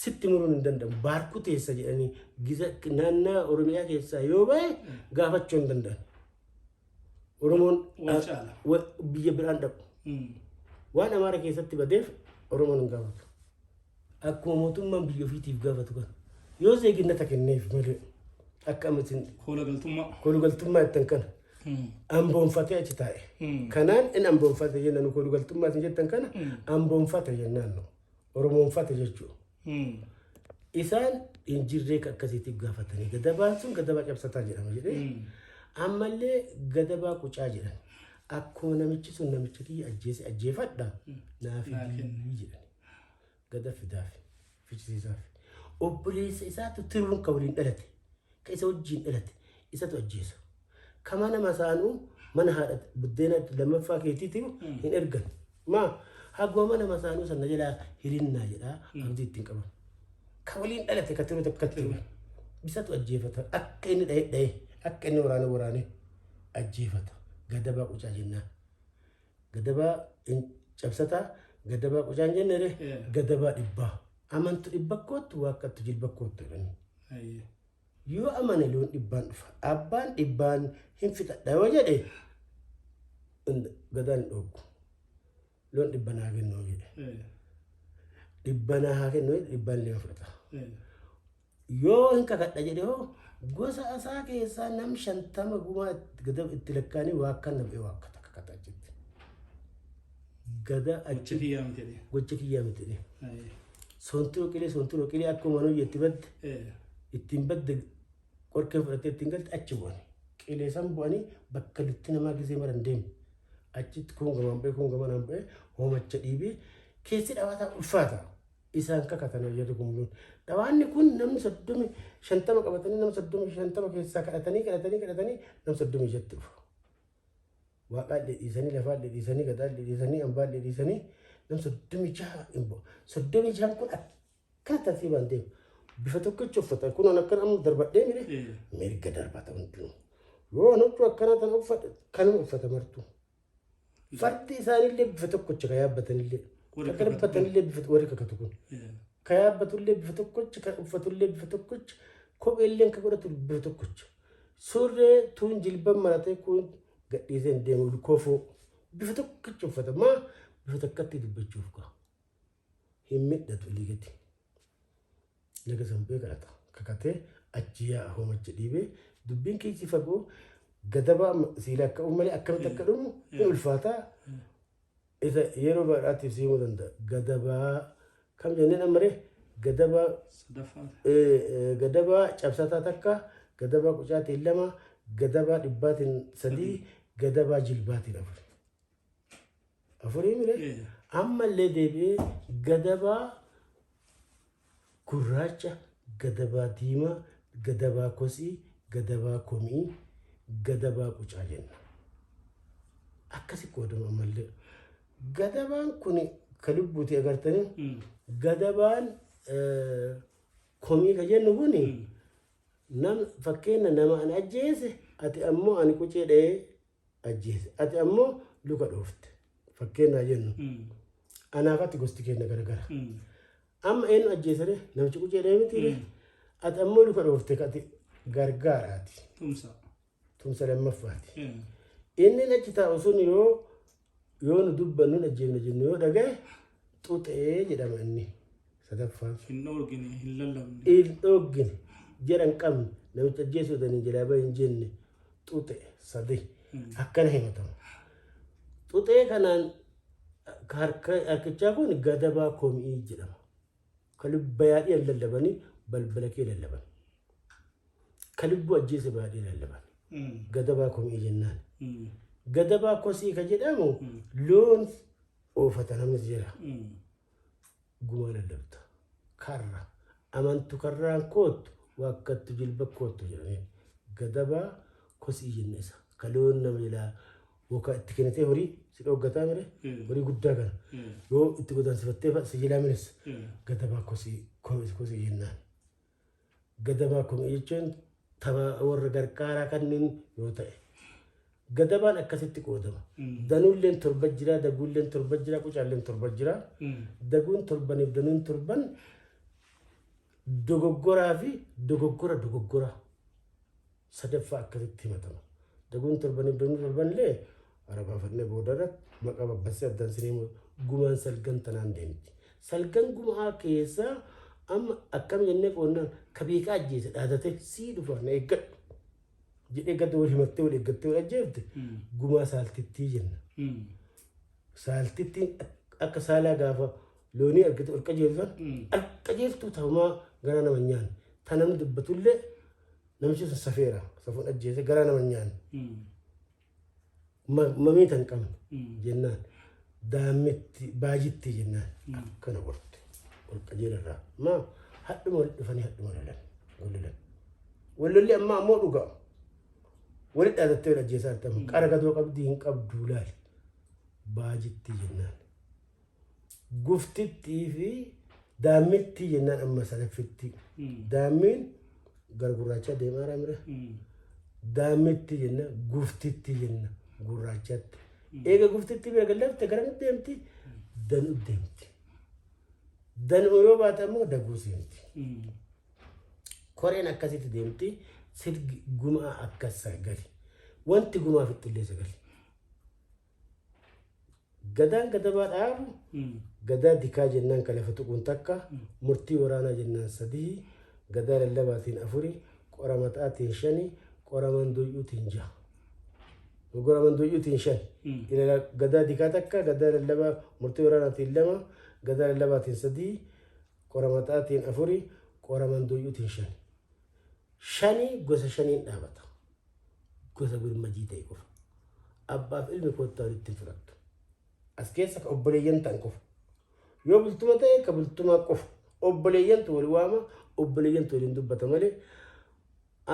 sitti muruun hin danda'amu. Baarkuu teessa jedhanii giza naannaa Oromiyaa keessaa yoo bahe gaafachuu hin danda'an. Oromoon Wal caala. Biyya biraan dhaqu. Waan Amaara keessatti badeef Oromoon hin gaafatu. Akkuma mootummaan biyya ofiitiif gaafatu kana. Yoo zeeginnata kenneef malee akka amma isin Koola galtummaa. Koolugaltummaa jettan kana amboonfatee achi taa'e. Kanaan in amboonfate jenna nu koolugaltummaa isin jettan kana amboonfate jennaan nu. Oromoonfate jechuudha. Isaan hin jirree ka akkasiitiif gaafatanii gadabaan sun gadabaa cabsataa jedhama jedhee ammallee gadabaa qucaa jedhan. Akkuma namichi sun namicha kiyya ajjeese ajjeefadha naa Naa fidii kenni. jedhan. Gada fidaaf fichisiisaaf. Obboleessa isaatu tiruun ka waliin dhalate ka isa wajjin dhalate isatu ajjeesa. Ka mana masaanuu mana haadha buddeena lammaffaa keetii tiru hin ergan. Maa haguma mana masaanuu sana jalaa hirinnaa jedhaa abdii ittiin qaban. Ka waliin dhalate ka tiruu takkatti himan. Isatu ajjeefata. Akka inni dhahe dhahe akka inni waraane waraane ajjeefata. Gadabaa qucaa jennaan. Gadabaa hin cabsataa gadabaa qucaa hin jenne ree gadabaa dhibbaa. Amantu dhibba koottu waakkattu jilba koottu jedhanii. Yoo amane loon dhibbaan dhufa. Abbaan dhibbaan hin fixadha yoo jedhe gadaan hin dhooggu. Loon dhibba naa kennu jedhe. Dhibba naa haa kennu jedhe dhibbaan illee fudhata. Yoo hin kakadha jedhe hoo gosa isaa keessaa nam 50 gumaa gada itti lakkaanii waakkan na bu'ee waakkata kakata achitti. Gada Gocha achi kiyyaa miti jedhee. Gocha kiyyaa miti jedhe. Soontiroo qilee soontiroo qilee akkuma manuu itti badde ittiin badde qorkee fudhattee ittiin galte achi bu'ani. Qilee san bu'anii bakka lutti namaa gisee maran deemu. Achitti kun gamaan bu'ee kun gamanaan bu'ee hoomacha dhiibee keessi dhawaataa ulfaata. Isaan kakatan jarri kun buluun. Dhawaanni kun namni 30 50 qabatanii nama 30 50 keessaa kadhatanii kadhatanii kadhatanii nama 36tti dhufa. Waaqaallee dhiisanii lafaallee dhiisanii gadaallee dhiisanii ambaallee dhiisanii nama 36 hin bu'a. 36n kun akkana tartiibaan deema. Bifa tokkicha uffata. Kun an akkana amma darbadhee mire mirga darbata hundinuu. Yoo an huccuu akkana tan uffadhe kanuma uffata martuu. Fardi isaaniillee bifa tokkocha ka yaabbatanillee. Warri Ka kakatu kun. darbatanillee bifa warri kakatu kun. Ka yaabbatullee bifa tokkocha, ka uffatullee bifa tokkocha, kopheelleen ka godhatu bifa tokkocha. Surree tuun jilban maratee kun gadhiisee hin deemu kofoo bifa tokkicha uffata. Maa bifa takkatti dubbachuuf kaa. Hin midhatu olii gadi. Laga san bu'ee kadhata. Kakatee achi yaa'a hoomacha dhiibee dubbiin keessi fagoo gadabaa siila akka malee akkamitti akka dhumu hin ulfaataa. Isa yeroo baadhaatiif siimuu danda'a. Gadabaa kam jenneen ammaree gadabaa Sadaffaa. Gadabaa cabsataa takka, gadabaa qucaatiin lama, gadabaa dhibbaatiin sadii, gadabaa jilbaatiin afur. Afurii mire ammallee deebi'ee gadabaa gurraacha, gadabaa diimaa, gadabaa kosii, gadabaa komii, gadabaa qucaa jenna. Akkasi qoodama ammallee. Gadabaan kun ka lubbuuti agartanii gadabaan komii ka jennu kuni nam fakkeenya nama an ajjeese ati ammoo ani qucee dha'ee ajjeese ati ammoo luka dhoofte fakkeenyaa jennu. Anaafatti gosti keenya garagara. Amma eenyu ajjeesare namichi qucee mitiire. Ati ammoo luka dhoofte ati gargaaraati. Tumsa. Tumsa lammaffaati. Inni achi taa'u sun yoo nu dubbannu ajjeefne jennu yoo dhagaye xuxee jedhama inni sadaffaan. Hin dhoorgine, hin lallabne. Hin dhoorgine jedhan qabne namicha ajjeesuu danii jalaa bahe hin jenne xuxe sadi akkana himatama. Xuxee kanaan harkichaa kun gadabaa komii jedhama. Ka lubba yaadhii lallabanii balbala kee lallaban. Ka lubbuu ajjeese baadhii lallaban. Gadabaa komii jennaan. Gadabaa kosii ka jedhamu loon oofata namni jira. Gumaa lallabta. Karra. Amantu karraan koottu waakkattu jilba koottu jedhanii. Gadabaa kosii jenna isa. Ka loon nama jalaa yookaan itti kennitee horii si dhooggataa mire horii guddaa kana. Yoo itti godaansifattee si jalaa milis gadabaa kosii jennaan. Gadabaa komii jechuun tapha warra gargaaraa kanneen yoo ta'e. Gadabaan akkasitti qoodama. Danuulleen torba jira, daguulleen torba jira, qucaalleen torba jira. Daguun torbaniif danuun torban dogoggoraa fi dogoggora dogoggora sadaffaa akkasitti himatama. Daguun torbaniif danuun torban illee arabaafannee boodarratti maqaa babbassee addaan sinee gumaan salgan tanaan deemti. Salgan gumaa keessaa amma akkam jennee qoonnaan ka beekaa ajjeese dhaadate sii dhufa na eeggadhu jedhee gad wal himattee wal eeggattee wal ajjeefte gumaa saaltittii jenna. Saaltittiin akka saalaa gaafa loonii argite ol qajeelfan al qajeeltuu ta'umaa gara nama hin nyaanne. Ta namni dubbatullee namichi sun safeera safuun ajjeese gara nama hin nyaanne. Mamii tan qabne jennaan daammitti baajitti jennaan akkana gorte ol qajeelarraa maa hadhuma wal dhufanii hadhuma lolan wal lolan. Wal lolli ammaa ammoo dhugaa. Walitti dhaadattee wal ajjeesaa jirti amma qara gadoo qabdii hin qabduu laali. Baajitti jennaan. Guftittii fi daammittii jennaan amma sadaffitti. Daammiin gara gurraachaa deemaa jira mire. Daammitti jenna guftitti jenna gurraachatti. Eega guftitti bira gallafte gara deemti danuu deemti. Danuu yoo baate ammoo daguu seenti. Koreen akkasitti deemti sirgi gumaa akkas sagali. Wanti gumaa fixxillee sagali. Gadaan gadabaa dhaabu gadaa dikaa jennaan ka lafa tuquun takka murtii waraanaa jennaan sadii gadaa lallabaatiin afuri qora mataatiin shani qora mandoyyuutiin jaha. Qora mandoyyuutiin shan. Ilala gadaa dikaa takka gadaa lallabaa murtii waraanaatiin lama gadaa lallabaatiin sadii qora mataatiin afuri qora mandoyyuutiin shan. Shani gosa shaniin dhaabata. Gosa birmajii ta'e qofa. Abbaaf ilmi koottaa walitti hin fudhattu. As keessa ka obboleeyyan ta'an qofa. Yoo bultuma ta'e ka bultumaa qofa. Obboleeyyantu wal waama, obboleeyyantu waliin dubbata malee.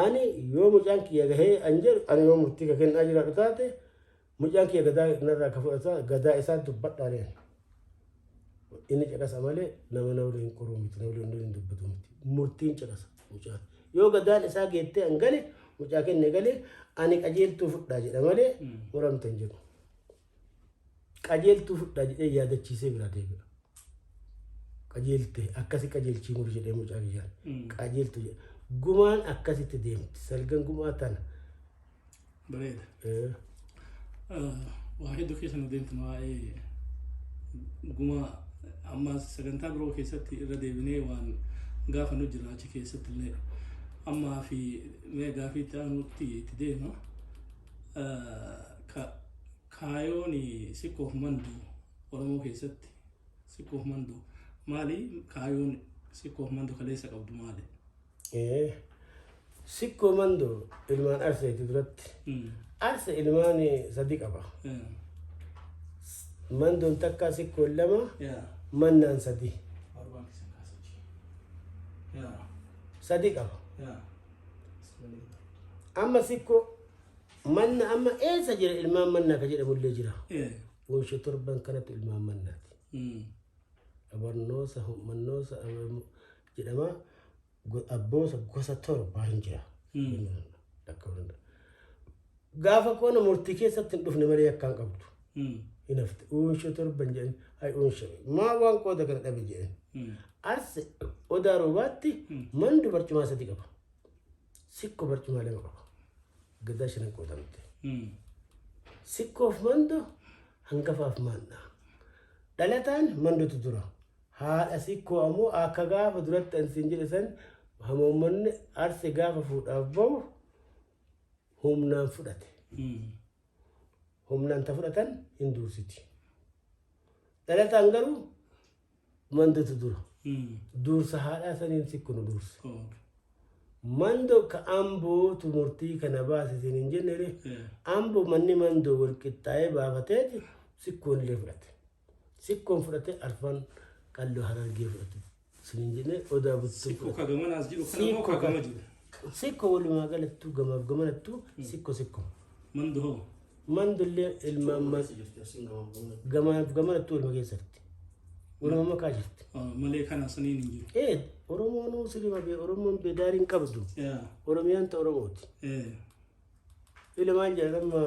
Ani yoo mucaan kiyya gahee an jedhu ani yoo murtii ka kennaa jiraadhu taate mucaan kiyya gadaa narraa ka fudhata gadaa isaa dubbadhaa reen. Inni caqasa malee nama na waliin qoruu miti, na waliin hin dubbatu miti. Murtiin caqasa mucaan. Yoo gadaan isaa geettee an gale mucaa kenne galee ani qajeeltuu fudhaa jedha malee muramte hin jedhu. Qajeeltuu fudhaa jedhee yaadachiisee biraa deebi'a. Qajeelte akkasi qajeelchii muru jedhee mucaa kiyyaan. Qajeeltuu jedha. Gumaan akkasitti deemti. Salgan gumaa tana. Bareeda. Waa hedduu keessa nu deemtan waa'ee gumaa amma sagantaa biroo keessatti irra deebinee waan gaafa nu jira achi keessatti illee ammaa fi mee gaafii itti aanutti itti deema. Kaayoon sikkoof manduu Oromoo keessatti sikkoof manduu maali? Kaayoon sikkoof manduu kaleessa qabdu maali? Sikkoo mandoo ilmaan arseeti duratti. Arse ilmaan sadi qaba. Mandoon takka sikkoon lama mannaan sadi. Sadi qaba. Amma sikkoo manna amma eessa jira ilmaan mannaa ka jedhamullee jira. Oomisha torban kanatti ilmaan mannaati. Abarnoosa mannoosa jedhama abboosa gosa torbaa hin jira. Gaafa koona murtii keessatti hin dhufne malee akkaan qabdu. Hin hafte. Uunsho torban jedhan. Hay uunsho. Maa waan qooda kana dhabe jedhan. Arse Odaa Roobaatti Mandu barcumaa sadi qaba. Sikko barcumaa lama qaba. Gadaa shanan qoodamte. Sikkoof Mando hangafaaf maandha. Dhalataan Mandotu dura. Haadha Sikkoo ammoo akka gaafa duratti an siin jedhe san hamoommanni Arse gaafa fuudhaaf bahu humnaan fudhate. Humnaan ta fudhatan hin duursiti. Dhalataan garuu Mandotu dura. Duursa haadhaa saniin Sikko nu duurse. Mando ka Ambootu murtii kana baase isin hin jenne ree? Ambo manni Mandoo wal qixxaa'ee baafateeti Sikkoon illee fudhate. Sikkoon fudhate arfan qalloo Harargee fudhate. Isin hin jenne Odaa Buttuu Sikkoo fudhate. ka gamanaas jiru kana moo Sikko ka ka gama jiru? Sikko walumaa galattuu gamaaf gamanattuu sikko sikko. Mando hoo? Mandollee ilmaan gamaaf gamanattuu waluma keessatti. Waluma makaa jirti. Malee kana saniin hin jiru. Ee Oromoonuu sirima bee Oromoon beedaariin qabdu. Oromiyaan ta Oromooti. Ila maal jedhan amma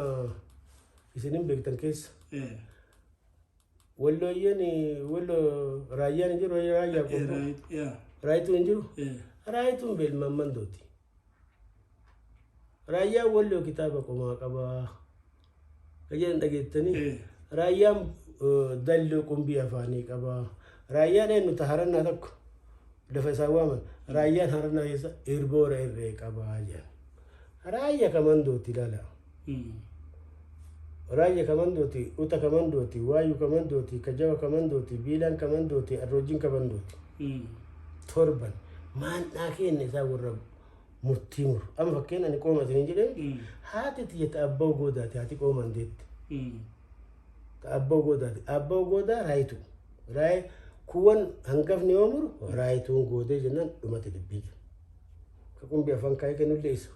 isin hin beektan keessa. Wallooyyeen Walloo raayyaan hin jiru raayyaa qobboo. Raayituun hin jiru. Raayituun beelmaan Mandooti. Raayyaan Walloo kitaaba qomaa qabaa. Ka jedhan dhageettanii. Raayyaan dalloo qumbii afaanii qabaa. Raayyaan eenyu ta harannaa tokko lafa isaan waaman. Raayyaan harannaa keessa irboora irree qabaa jedhan. Raayya ka Mandooti ilaala. Raayya ka Mandooti, Uta ka Mandooti, Waayu ka Mandooti, Kajawa ka Mandooti, Biilaan ka Mandooti, Arroojjiin ka Mandooti. Torban maandhaa keenya isaa warra murtii muru. Amma fakkeenya ani qooma isin hin jedheen haati tiyya ta abbaa goodaati haati qoomaan deette. Ta abbaa goodaati. Abbaa goodaa raayitu. Raay kuwwan hangafni yoo muru raayituun goodee jennaan dhumate dubbiin sun. Ka qumbii afaan kaayee kennullee isa.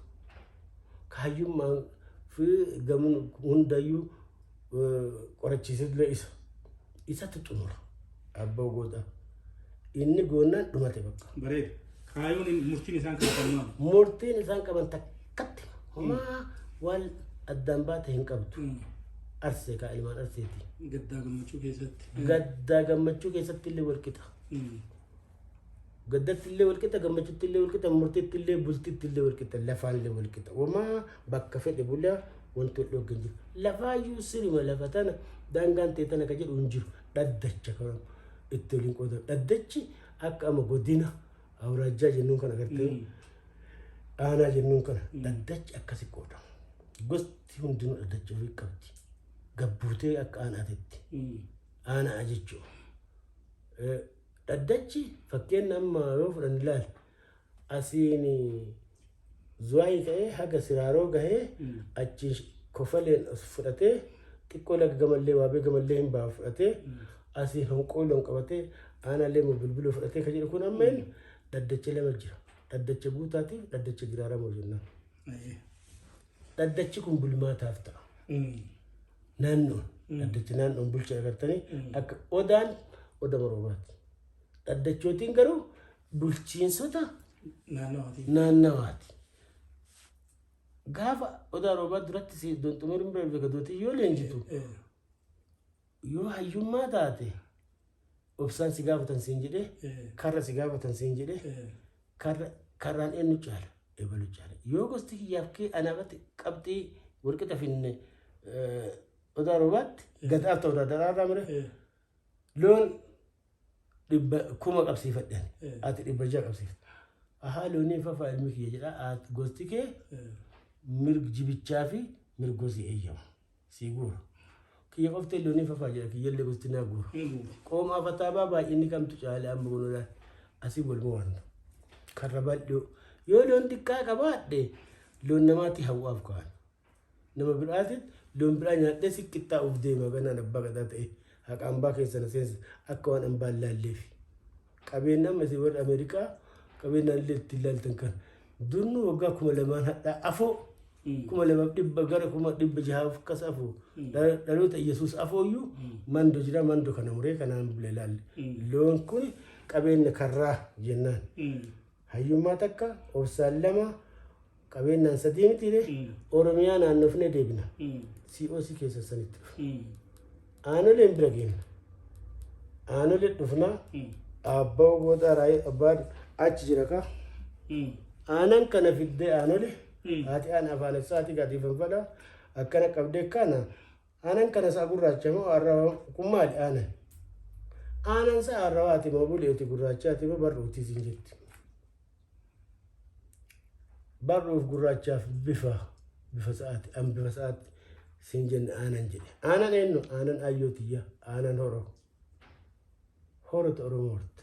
Kaayyummaan fi gamun hundayyuu qorachiisullee isa. Isatu xumura. Abbaa goodaa. Inni goonnaan dhumate bakka. Bareeda. Kaayoon murtiin isaan qaban maali? Murtiin isaan qaban takkatti homaa waan addaan baate hin qabdu. Arsee kaa ilmaan Arseeti. Gaddaa gammachuu keessatti. Gaddaa gammachuu keessatti illee wal qixa. Gaddatti illee wal qixa, gammachuutti illee wal qixa, murtiitti illee, bultitti illee wal qixa, lafaan illee wal qixa. Homaa bakka fedhe bulaa wanti wal dhooggan jiru. Lafaayyuu sirima lafa tana daangaan ta'e tana ka jedhu hin jiru. Dhaddacha kan itti waliin qoodamu. Dhaddachi akka amma godina awuraajjaa jennuun kana agartee aanaa jennuun kana dhaddachi akkasi qoodama. Gosti hundinuu dhaddacha ofii qabdi. Gabbuutee akka aanaatitti. Aanaa jechuudha. Dhaddachi fakkeenya amma yoo fudhan ilaali. Asiin Zuwaayii ka'ee haga Siraaroo gahee achi Kofaleen as fudhatee xiqqoo laga gamallee waabee gamallee hin ba'a fudhatee asii honqooloon qabatee aanaalee moo bilbiloo fudhatee kan jedhu kun amma inni dhaddacha lama jira. Dhaddacha guutaatiif dhaddacha giraaramoo jennaan. Dhaddachi kun bulmaataaf ta'a. Naannoon dhaddacha naannoon bulcha agartanii akka odaan oda moroobaati. Dhaddachootiin garuu bulchiinsota Naannawaati. Naannawaati. Gaafa Odaa Roobaa duratti si donxumurin bira dhufe gadootii yoo leenjitu yoo hayyummaa taate obsaan si gaafatan siin jedhee karra si gaafatan siin jedhee karra karraan eenyu caala ebalu caala yoo gosti kiyyaaf kee anaafatti qabxii walqixa finne Odaa Roobaatti gadaaf ta'u daraarraa mire loon 1000 qabsiifadhe ani. Ati 600 qabsiifte. Ahaa looniin fafaa ilmi kiyya jedha ati gosti kee mirg jibichaa fi mirgoo si eeyyama. Si guura. Kiyya qoftee looniin fafaa jedha kiyyallee gosti naa guura. Hin guuti. Qoomaa fataabaa baay'inni kamtu caale amma gonolaan asii wal mo'anna. Karra bal'oo. Yoo loon xiqqaa qabaadhe loon namaatti hawwaaf ka'an. Nama biraatiin loon biraa nyaadhee si qixxaa'uuf deema ganaan abbaa gadaa ta'e haqa ambaa keessa na seensa akka waan ambaa hin laalleef. Qabeenya amma isin warri Ameerikaa qabeenyaan illee ittiin laaltan kan durnuu waggaa 2000 hadhaa afoo 2500 gara 600,000 akkas afoo dhaloota Iyyasuus afooyyuu mando jira mando kana muree kanaan bule laalle. Loon kun qabeenya karraa jennaan. Hayyummaa takka obsaan lama qabeennaan sadii mitiire Oromiyaa naannofnee deebina. COC keessa sanitti dhufa. Aanoleen bira geenna. Aanolee dhufnaa abbaa goota raayii abbaan achi jira ka. Aanan kana fiddee aanole haati aan afaan isaati gadi fanfadha akkana qabdee kana aanan kana sa'a gurraacha moo arrawa kun maali aanan? Aanan sa'a arrawaati moo buleeti gurraachaati moo barruuti siin jetti. Barruuf gurraachaaf bifa bifa sa'aati an bifa sa'aati siin jenne aanan jedhe. Aanan eenyu? Aanan ayyoo tiyya aanan horoo. Horota Oromoo horte.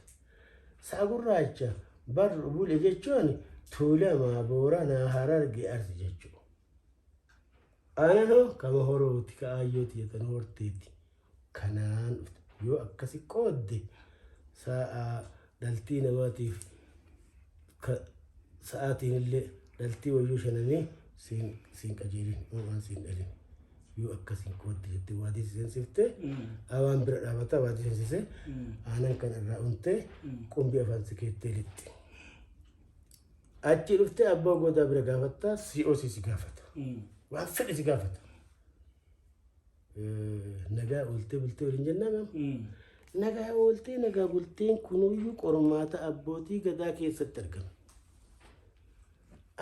Sa'a gurraacha barru bule jechuun Tuulamaa Booranaa Hararge Arsi jechuudha. Aanan hoo kama horooti ka aayyoo tiyya tan horteeti. Kanaan dhufte yoo akkasi qoodde sa'a dhaltii namaatiif ka sa'aatiin illee dhaltii wayyuu shananii siin qajeelin waan siin dhalin yoo akkasiin qoodde jettee waadii si seensifte awaan bira dhaabata waadii seensise aanan kan irraa untee qumbii afaan si keettee lixxi. Achi dhuftee abbaa goodaa bira gaafatta si'oosii si gaafata. Waan fedhe si gaafata. Nagaa ooltee bultee waliin jennaan nagaa ooltee nagaa bulteen kunuyyuu qormaata abbootii gadaa keessatti argama.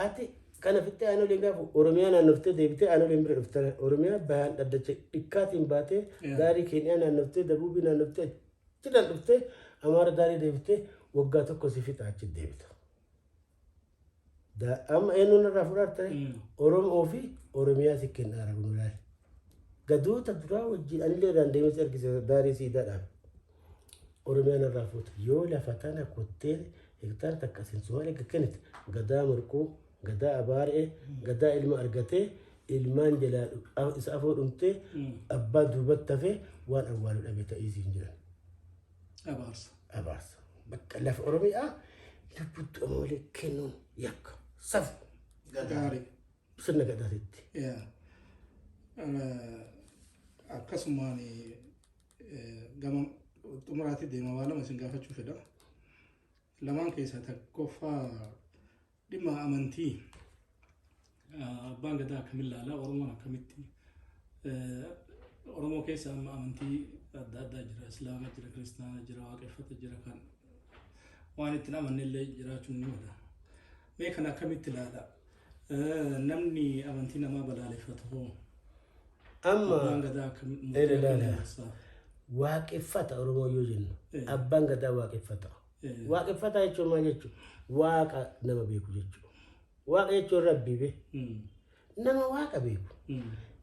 Ati kana fixxee aanoleen gaafa Oromiyaa naannoftee deebitee aanoleen bira dhufte Oromiyaa bahaan dhaddacha dhikkaatiin baatee daarii Keeniyaa naannoftee Dabuubii naannoftee achidhaan dhuftee Amaara daarii deebitee waggaa tokko si fixa achi deebita. Amma eenyuun irraa fudhatta Oromoo fi Oromiyaa si kenna kun ilaali. Gadoota duraa wajjin anillee irraan deemee si argisiisa daarii siidaadhaan. Oromiyaan irraa fuute yoo lafa tana kottee hektaara takka isin Sumaalee kennite gadaa marquu gadaa abaaree gadaa ilma argatee ilmaan jalaa isa afoo dhumtee abbaa duubatti hafee waan awwaalu dhabe ta'ii siin jiran. Abaarsa. Abaarsa. Bakka lafa Oromiyaa lubbutti malee kennuun yakka safu. Gaarii. Sirna gadaatitti. Akkasumaan gama xumuraatti deema waa lama isin gaafachuu fedha. Lamaan keessaa tokkoffaa dhimma amantii abbaan gadaa akkamiin ilaala Oromoon akkamitti Oromoo keessa amma amantii adda addaa jira Islaama jira Kiristaana jira Waaqeffata jira kan waan ittiin amanne illee jiraachuun ni mala. Mee kana akkamitti ilaala? Namni amantii namaa balaaleffatu hoo? Amma abbaan gadaa akkamitti ilaala. Waaqeffata Oromoo yoo jennu abbaan gadaa waaqeffata. Waaqeffata jechuun maal jechuudha? Waaqa nama beeku jechuudha. Waaqa jechuun rabbii be. Nama waaqa beeku.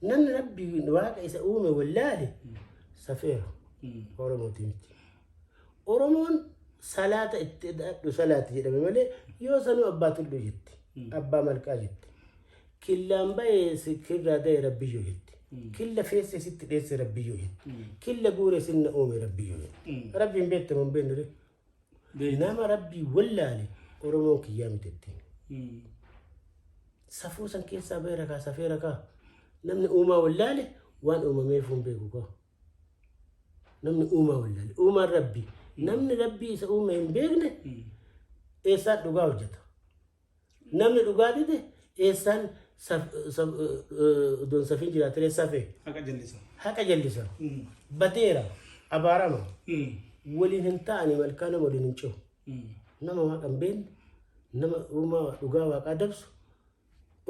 Namni rabbii waaqa isa uume wallaale safeera Oromooti miti. Oromoon salaata itti hidhadhu salaati jedhame malee yoo sanuu abbaa tulluu jetti. Abbaa malqaa jetti. Killaan ba'ee kirraa da'e rabbiyyoo jetti. Killa feesse sitti dheesse rabbiyyoo jetti. Killa guure sinna uume rabbiyyoo jetti. Rabbiin beektamu hin beeknu. Nama rabbii wallaale Oromoon kiyyaa miti ittiin. Safuu san keessaa ba'e rakaa safee rakaa. Namni uumaa wallaale waan uumameef hin beeku kaa. Namni uumaa wallaale. Uumaan rabbii. Namni rabbii isa uume hin beekne eessaan dhugaa hojjeta. Namni dhugaa dide eessaan odoon safiin jiraatee safee. Haqa jallisa. Haqa jallisa. Badeera. Abaarama. Waliin hin ta'ani malkaa nama waliin hin cehu. Nama waaqa hin beekne nama uumaa dhugaa waaqaa dabsu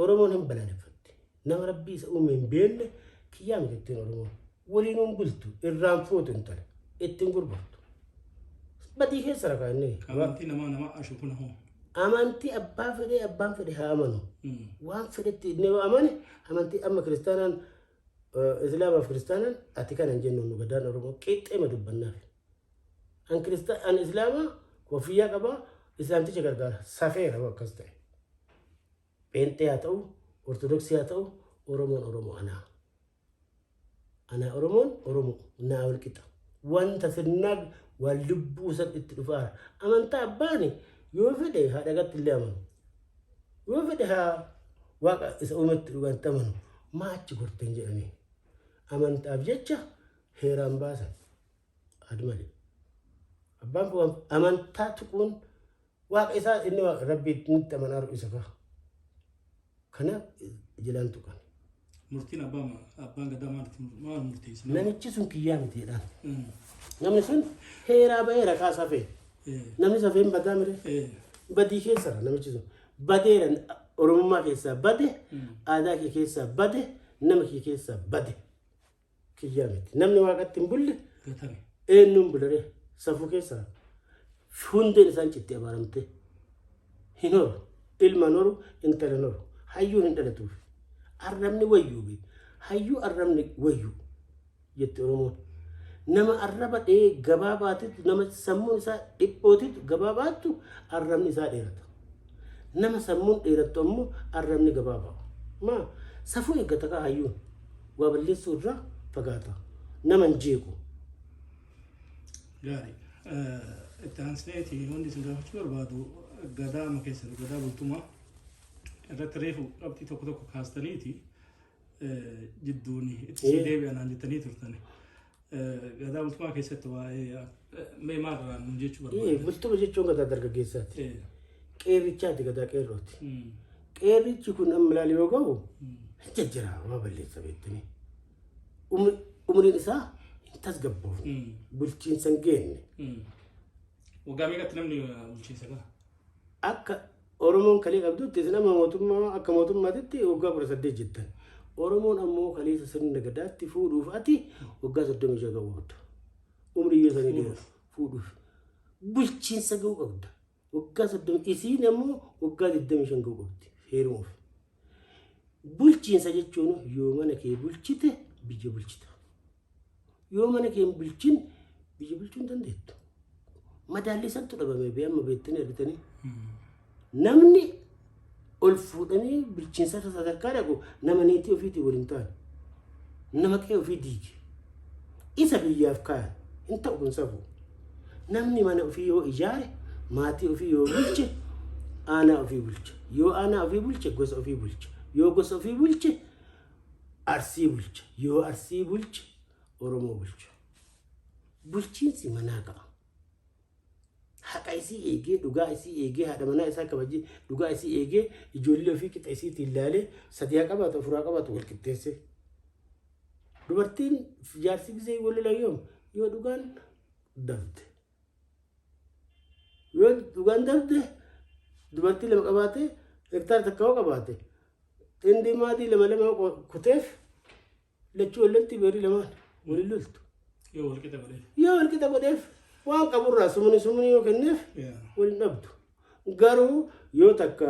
Oromoon hin balaaleffatti. Nama rabbii isa uume hin beekne kiyyaa miti ittiin Oromoon. Waliin hin bultu irraan fuutu intala ittiin gurgurtu. Badii keessa rakaa inni. Amantii namaa nama ashu kun hoo? Amantii abbaa fedhee abbaan fedhe haa amanu. Waan fedhetti inni yoo amane amantii amma kiristaanaan Islaamaaf kiristaanaan ati kana hin jennu nu gadaan Oromoo qixxeema dubbannaaf. An kiristaan an Islaamaa koffiyyaa qabaa Islaamticha gargaara safeera hoo akkas ta'e. Pheenxee haa ta'u Ortodoksii haa ta'u Oromoon Oromoo anaa. Anaa Oromoon Oromoo naa wal qixa. Wanta sirnaa waan lubbuu san itti dhufaara. Amantaa abbaani yoo fedhe haa dhagatti illee amanu. Yoo fedhe haa waaqa isa uumetti dhugaatti amanu. Maa achi gorteen jedhanii. Amantaaf jecha heeraan baasan. Adi malee. Abbaan kun amantaa tuquun waaqa isaa inni waaqa rabbii nutti amanaa isa kaa. Kanaaf jalaan tuqan. Murtiin abbaan gadaa maal murteessa? Namichi sun kiyyaa miti jedhaan. Namni sun heeraa ba'eera kaa safee. Namni safeen badaa mire. Badii keessara namichi sun. Badeera, Oromummaa keessaa bade, aadaa kee keessaa bade, nama kee keessaa bade. Kiyyaa miti. Namni waaqatti hin bulle Gatame. eenyuun bularee safuu keessaa hundeen isaan citti abaaramte. Hin horu. Ilma hin horu, intala hin horu. Hayyuun hin dhalatuuf. Arrabni wayyuu be. Hayyuu arrabni wayyuu jetti Oromoon. Nama arraba dhee gabaabaatitu, nama sammuun isaa dhiphootitu gabaabaattu arrabni isaa dheerata. Nama sammuun dheerattu ammoo arrabni gabaabaa. Maa safuu eeggata kaa hayyuun. Waa balleessuu irraa fagaata. Nama hin jeequ. Gaarii. Itti aansineeti wanti isin gaafachuu barbaadu gadaa amma keessan gadaa bultumaa irratti reefu qabxii tokko tokko kaastaniiti jidduun itti sii deebi'anaan jettanii turtan. Gadaa bultumaa keessatti waa'ee mee maalirraa nuun jechuu barbaaddan? Bultuma jechuun gadaa dargaggeessaati. Qeerrichaati, gadaa qeerrooti. Qeerrichi kun amma ilaali yoo ga'u hin jajjara, waa balleessa beektanii. Umriin isaa hin tasgabboofne. Bulchiinsa hin geenne. Waggaa meeqatti namni bulchiinsa gaha? Akka Oromoon kalee qabdutti isin amma mootummaa akka mootummaatitti waggaa 18 jettan. Oromoon ammoo kaleessa sirna gadaatti fuudhuuf ati waggaa 36 ga'uu qabda. Umrii yoo sanii dheeratu fuudhuuf. Bulchiinsa ga'uu qabda. Waggaa 30, isiin ammoo waggaa 25 ga'uu qabdi heerumuuf. Bulchiinsa jechuun yoo mana kee bulchite biyya bulchita. Yoo mana kee hin bulchin biyya bulchuu hin dandeettu. Madaalli santu dhabame bee amma beektanii argitanii. Namni ol fuudhanii bulchiinsa irra sadarkaa dhaqu nama niitii ofiitii waliin taane. Nama qe'ee ofii diige. Isa biyyaaf kaayan. Hin ta'u kun safuu. Namni mana ofii yoo ijaare, maatii ofii yoo bulche, aanaa ofii bulcha. Yoo aanaa ofii bulche gosa ofii bulcha. Yoo gosa ofii bulche Arsii bulcha. Yoo Arsii bulche Oromoo bulcha. Bulchiinsi manaa ka'a. Haqa isii eegee, dhugaa isii eegee, haadha manaa isaa kabajee, dhugaa isii eegee, ijoollee ofii qixa isiitiin ilaalee, sadii haa qabaatu, afur haa qabaatu, wal qixxeessee. Dubartiin jaarsi gisee wal lolan yoom? Yoo dhugaan dabde. Yoo dhugaan dabde, dubartii lama qabaate, hektaara takka yoo qabaate, xindii maatii lama lama kuteef, lachuu wal lolti, beerii lamaan waliin loltu. Yoo wal qixa godheef. Yoo wal qixa godheef, waan qaburraa sumuni sumuni yoo kenneef waliin dhabdu. Garuu yoo takka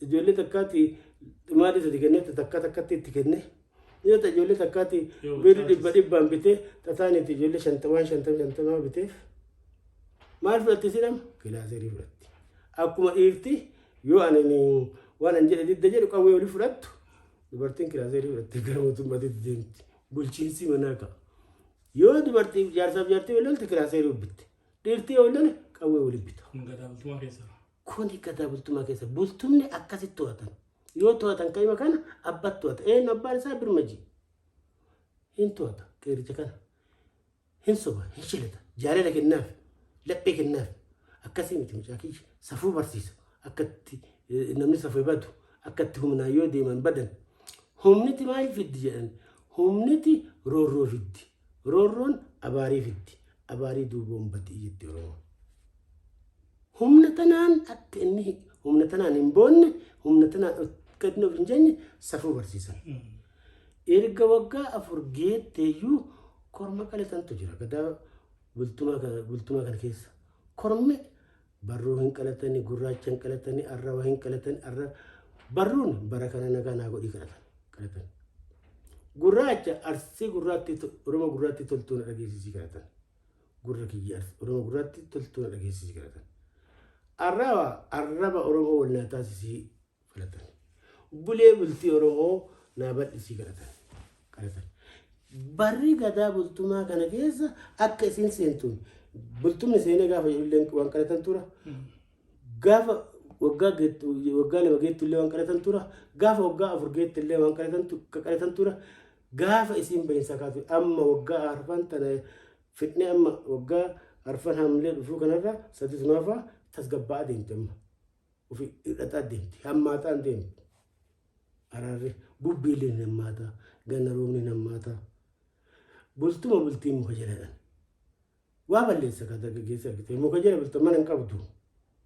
ijoollee takkaatti maadii sadi kenneef, takka takkatti itti kenne, yoo ta ijoollee takkaatti Yoo beerii caalchise. dhibba dhibbaan bitee, tataaniitti ijoollee shanta waan shantama shantamaa biteef, maal fudhatti sidhama? Kilaaserii fudhatti. Akkuma dhiirti yoo ani waan an jedhe didda jedhu qawwee olii fudhattu, dubartiin kilaaserii fudhattee gara mootummaatti deemti. Bulchiinsi manaa ka'a. Yoo dubartii jaarsaaf jaartii wal lolte kilaaserii bitte. Dhiirtii yoo lole qawwee waliin bita. Kun gadaa bultumaa keessa. Kuni gadaa bultumaa keessa. Bultumni akkasitti to'atan. Yoo to'atan qaima kana abbatti to'ata. Eenyu abbaan isaa? Birmaji. Hin to'ata qeerricha kana. Hin soba, hin shilata. Jaalala kennaaf, laphee kennaaf. Akkasii miti mucaa kiyya. Safuu barsiisa. Akka itti namni safuu badu, akka itti humnaan yoo deeman badan. Humniti maal fiddi jedhan? Humniti roorroo fiddi. Roorroon abaarii fiddi. Abaarii duuboon badii jetti Oromoon. Humna tanaan akka inni humna tanaan hin boonne, humna tanaan akka inni of hin jenne safuu barsiisan. Erga waggaa 4 geetteeyyuu korma qalatantu jira. Gadaa bultumaa kana keessa. Kormi barruu hin qalatani, gurraacha hin qalatani, arraba hin qalatani, arra barruun bara kana nagaa naa godhii kadhatan qalatan. Gurraacha Arsii gurraatti, Oromoo gurraatti toltuu na dhageessisii kadhatan. Gurra kiyya Oromoo gurraatti toltuu na dhageessisii kadhatan. Arraba arraba Oromoo wal naa taasisii kadhatan. Bulee bultii Oromoo naa bal'isii kadhatan. Kadhatan. Barri gadaa bultumaa kana keessa akka isin seentuun bultumni seenee gaafa jedhullee waan kadhatan tura. Gaafa waggaa geettu, waggaa 2 geettu illee waan kadhatan tura. Gaafa waggaa 4 geettu illee waan kadhatan tura. Gaafa isiin bahinsa kaatu amma waggaa arfan tana fidnee, amma waggaa arfan hamlee dhufuu kanarra sadi tunaafaa tasgabbaa'aa deemti amma. Ofi hidhataa deemti. Hammaataan deemti. Araarri. Bubbeellee ni hammaata. Ganna roobni ni hammaata. Bultuma bultii muka jala dhan. Waa balleessa kan dargaggeessi argite. Muka jala bulta mana hin qabdu.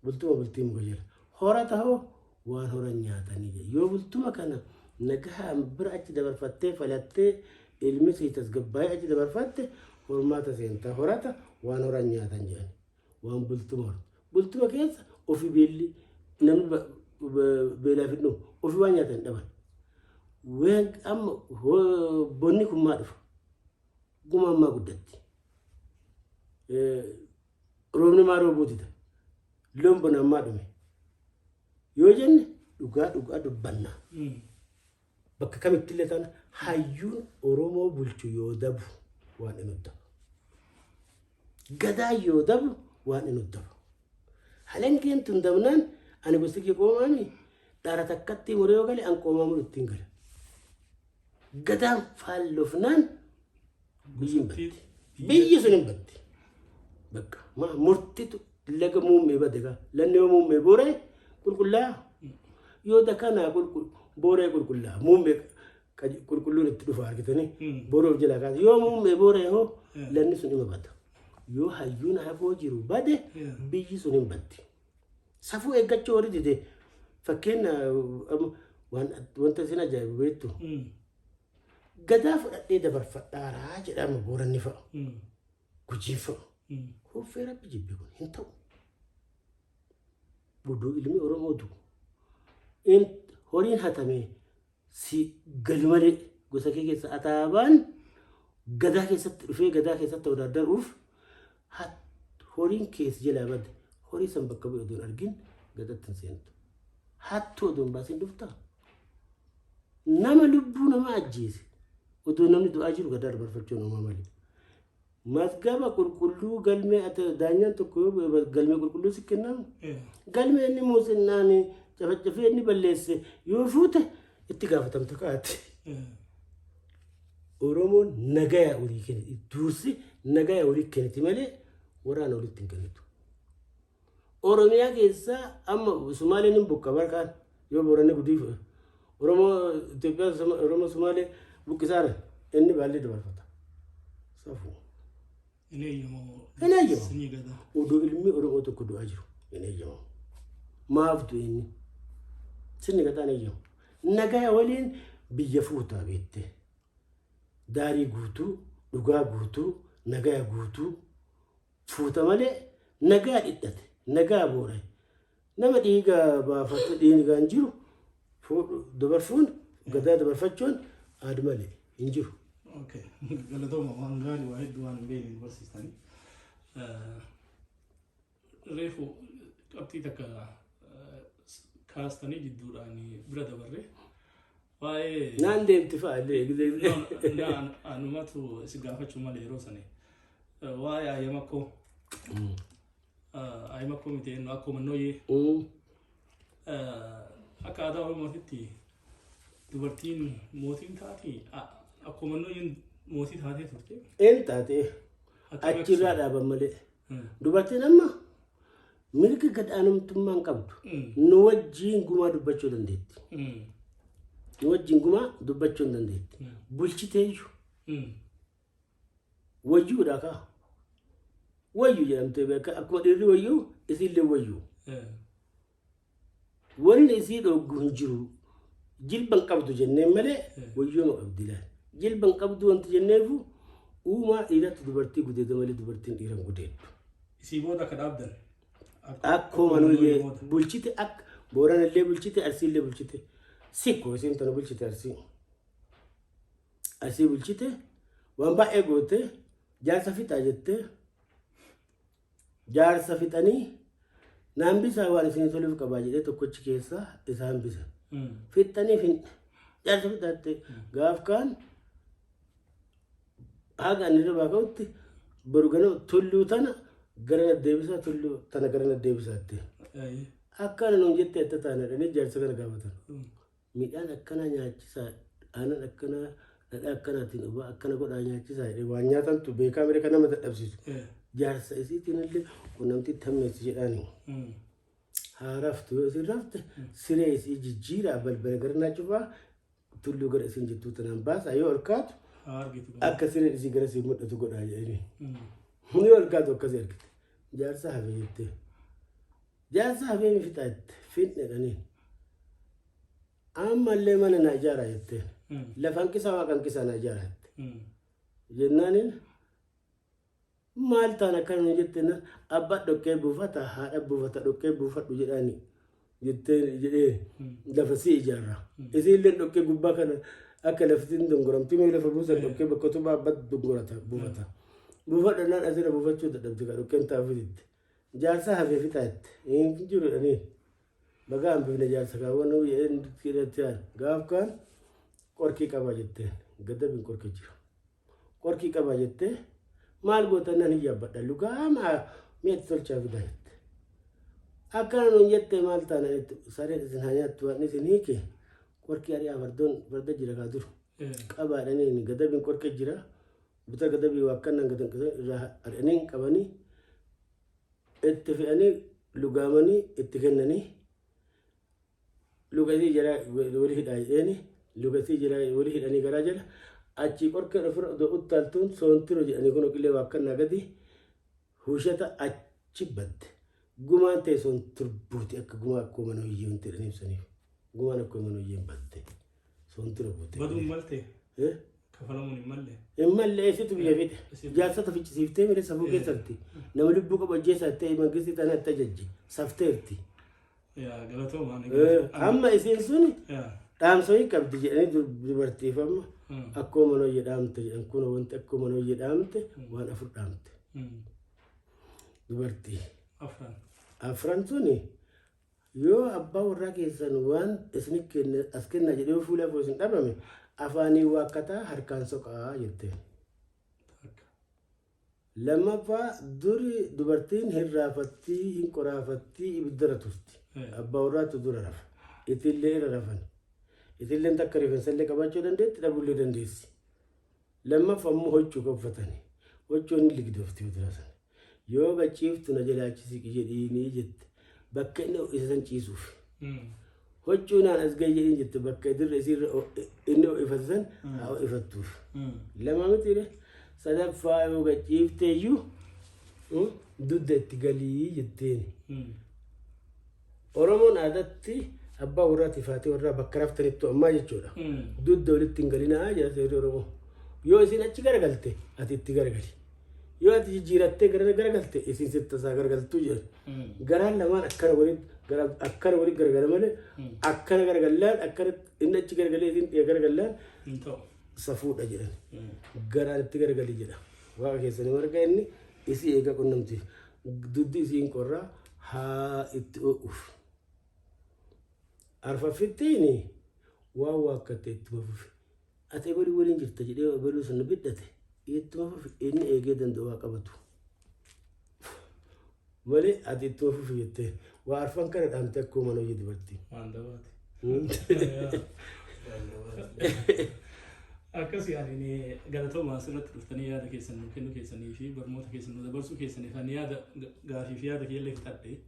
Bultuma bultii muka jala. Horata hoo waan horan nyaatanii jedhe. Yoo bultuma kana nagahaan bira achi dabarfattee falattee ilmi sii tasgabbaa'ee achi dabarfatte hormaata seentaa horata waan horan nyaatan jedhan. Waan bultuma hortu. Bultuma keessa ofi beelli namni beelaaf hin dhumu. Ofi waan nyaatan hin dhaban. Amma bonni kun maa dhufa? Gumaan maa guddatti? Roobni maa roobuu dida? Loon bonaan maa dhume? Yoo jenne dhugaa dhugaa dubbanna. Bakka kamitti illee taana hayyuun Oromoo bulchu yoo dabu waan inni dabu. Gadaa yoo dabu waan inni dabu. Halangeen tun dabnaan ani gosti kee qoomaami dhara takkatti muree yoo gale an qoomaa muru ittiin gala. Gadaan faallofnaan biyyi hin batti. Biyyi sun hin batti. Bakka maa murtitu laga muummee bade gaa. Lanni yoo muummee boora'e qulqullaa'a. Yoo dakanaa boora'e qulqullaa'a. Muummee qulqulluun itti dhufa argitanii boora'e of jalaa kaasa. Yoo muummee boora'e hoo lanni sun ima bada. Yoo hayyuun hafoo jiru bade biyyi sun hin batti. Safuu eeggachuu warri dide fakkeenya wanta isin ajaa'ibu beektu. Gadaa fudhadhee dabarfadhaaraa jedhama Booranni fa'a. Gujiin fa'a. Hoffee Rabbi jibbe kun hin ta'u. Buduu ilmi Oromoo du'u. Horiin hatame si gali malee gosa kee keessa ataabaan gadaa keessatti dhufee gadaa keessatti wadaaddaruuf horiin keessa jalaa bade horii san bakka bu'e odoon argin gadatti hin seentu. Hattuu odoon baasin dhuftaa? Nama lubbuu nama ajjeese odoo namni du'aa jiru gadaa dabarfachuun uumaa malee. Mazgaba qulqulluu galmee ati daanyaan tokko yoo bu'e galmee qulqulluu si kennamu. Galmee inni muuzinnaan cafacafee inni balleesse yoo fuute itti gaafatamta kaati. Oromoon nagaya olii kenniti. Dursi nagaya olii kenniti malee waraana olitti hin kennitu. Oromiyaa keessaa amma Sumaaleen hin buqqa barkaan yoo Booranni gudii Oromoo Itoophiyaa Oromoo Sumaalee buqqisaara inni baallee dabarfata. Safuu. Hin eeyyamamu. Hin eeyyamamu. Sanyii gadaa. Odoo ilmi Oromoo tokko du'aa jiru hin eeyyamamu. Maaf du'e inni? Sirni gadaan eeyyamu. Nagaya waliin biyya fuutaa beekte. Daarii guutuu, dhugaa guutuu, nagaya guutuu fuuta malee nagaa dhidhate, nagaa boora'e. Nama dhiiga baafatu dhiigaan jiru dabarfuun gadaa dabarfachuun aad malee hin jiru. Okay. Galatooma waan gaarii waa hedduu waan hin beekne nu barsiistanii. Reefu qabxii takka kaastanii jidduudhaan bira dabarre. Waa'ee Naan deemti fa'a illee. Anumatu si gaafachuu malee yeroo sani. Waa'ee ayyamakkoo. Ayyamakkoo miti eenyu akkoo mannooyyee. Akka aadaa Oromootitti dubartiin mootiin taati akkoo mannooyyeen mootii taatee turte. Een taate achirraa dhaaban malee. Dubartiin amma mirga gad-aanumtummaa hin qabdu. Nu wajjiin gumaa dubbachuu dandeetti. Nu wajjiin gumaa dubbachuu hin dandeetti. Bulchiteeyyu wayyuudha kaa. Wayyu jedhamtee beeka akkuma dhiirri wayyuu isiillee wayyuu. Wanni isii dhooggu hin jiru. Jilba hin qabdu jenneen malee wayyooma qabdi laal. Jilba hin qabdu wanti jenneefu uumaa dhiiratti dubartii gudeeda malee dubartiin dhiira hin gudeeddu. Isii booda akka dhaabdan. Akkuma nuyi bulchite akka Booranallee bulchite Arsiillee bulchite. Sikko isiin tana bulchite Arsii. Arsii bulchite waan baay'ee goote jaarsa fixaa jettee jaarsa fixanii naan bisaa waan isin toluuf qabaa jedhee tokkochi keessaa isaan bisa. Fixxanii fin jaarsa fixaatte gaaf kaan haga ani irra baaka'utti boru ganama tulluu tana gara na deebisaa tulluu tana gara na deebisaatti. Akkana nuun jettee atta taana jedhanii jaarsa kana gaafatan. Midhaan akkanaa nyaachisaa aanan akkanaa dhadhaa akkanaatiin obaa akkana godhaa nyaachisaa jedhee waan nyaatantu beekaa mirga kan nama dadhabsiisu. Jaarsa isiitiin illee qunnamtii itti hammeessi jedhaani. Haa raftu yoo isin rafte siree isii jijjiiraa balbala garanaa cufaa Tulluu gara isin jettuu tanaan baasaa yoo ol kaatu Haa argitu. akka sireen isii gara siin mul'atu godhaa jedhanii. Yoo ol kaatu akkasii argite. Jaarsa hafe jettee. Jaarsa hafee mi fixaa jette. Finne jedhaniin. Ammallee mana na ijaaraa jetteen. Lafa hanqisaa waaqa hanqisaa na ijaaraa jette. Jennaaniin maal taan akkana nu jette naan abbaa dhoqqee buufata haadha buufata dhoqqee buufadhu jedhaani jettee jedhee lafa si ijaarra. Isiillee dhoqqee gubbaa kana akka lafti hin dongoramti mee lafa buusan dhoqqee bakka utubaa abbaa dongorata buufata. Buufadha naan asirra buufachuu dadhabde ka dhoqqeen taa'uuf jette. Jaarsa hafee fixaa jette. Hin jiru jedhanii. Bagaa hambifne jaarsa kaawwan jedheen jedhatti gaaf kaan qorkii qaba jetteen gadabiin qorkii jira. Qorkii qaba jettee maal gootan nan hin yaabbadha lugaama mi'a itti tolchaa fidaa jette. Akkana nuun jettee maal taana sareen isin haa nyaattu waan isin hiike qorkii ari'aa fardoon farda jira kaa dur qabaadhaniin gadabiin qorkii jira bita gadabii waa akkanaan gadan irraa ari'anii qabanii itti fe'anii lugaamanii itti kennanii luka isii jala wali hidhaa jedheeni luka isii jala wali hidhanii garaa jala achii qorkeen ofirra odoo uttaaltuun soontiro jedhanii kun qilee waa akkannaa gadi hushata achi badde gumaan ta'e soontir buute akka gumaa akkoo mana hoyyee wanti jedhanii ibsaniif gumaan akkoo mana hoyyeen badde soontiro buute. Baduun malte kafalamuun hin malle. Hin malle eessitu biyya fixe. Jaarsota ficcisiiftee mire safuu keessatti nama lubbuu qabu ajjeesaa ta'e mangistii tana itti ajajje safteerti. Yaa galatoomaa. Amma isiin sun dhaamsa wayii qabdi jedhanii dubartiif amma akkoo manooyyee dhaamte jedhan kun wanti akkoo manooyyee dhaamte waan afur dhaamte. Dubartii. Afran. Afran suni yoo abbaa warraa keessan waan isin kenne as kennaa jedhee fuula afur isin dhabame afaanii waakkataa harkaan soqaa jetteen. Takka. Lammaffaa duri dubartiin hin raafattii hin qoraafattii ibiddarra turti. Abbaa warraatu dura rafa. Itillee irra rafan. Itilleen takka rifeensa illee qabaachuu dandeetti dhabuullee dandeessi. Lammaffaa immoo huccuu kan uffatani. Huccuun ni ligdoofti yoo dura sana. Yoo gachiiftu na jalaachisi jedhiinii jette. Bakka inni isa san ciisuuf. Huccuu naan as gahi jedhiin jette bakka dirra isiirra inni ho'ifate san haa ho'ifattuuf. Lama mitiire sadaffaa yoo gachiifte iyyuu dugda itti galii jetteen. Oromoon aadaatti abbaa warraatiif haati warraa bakka raftanittu ammaa jechuudha. Dugda walitti hin galinaa jedha seerri Oromoo. Yoo isin achi garagalte ati itti garagali. Yoo ati jijjiirattee gara garagalte isin sitti tasaa garagaltuu jedha. Garaan lamaan akkana walitti akkana walitti garagala malee akkana garagallaan akkana inni achi garagalee isin dhiya garagallaan Hin ta'u. safuudha jedhan. Garaan itti garagali jedha. Waaqa keessanii marga inni isii eega qunnamtiif. Duddi isiin qorraa haa itti oo'uuf. Arfaffittiin waan waakkatte ittuma fufi. Ati ebaluu waliin jirta jedhee ebaluu sana bidhate ittuma fufi inni eegee danda'u haa qabatu. Malee ati ittuma fufi jettee waa arfan kana dhaamte akkuma mana hojii dubartii. Waan dabaati. Akkas yaani galatooma asirratti dhuftanii yaada keessan nu kennuu keessanii fi barnoota keessan nu dabarsuu keessanii kan yaada gaafii fi yaada kiyyallee fixadhe.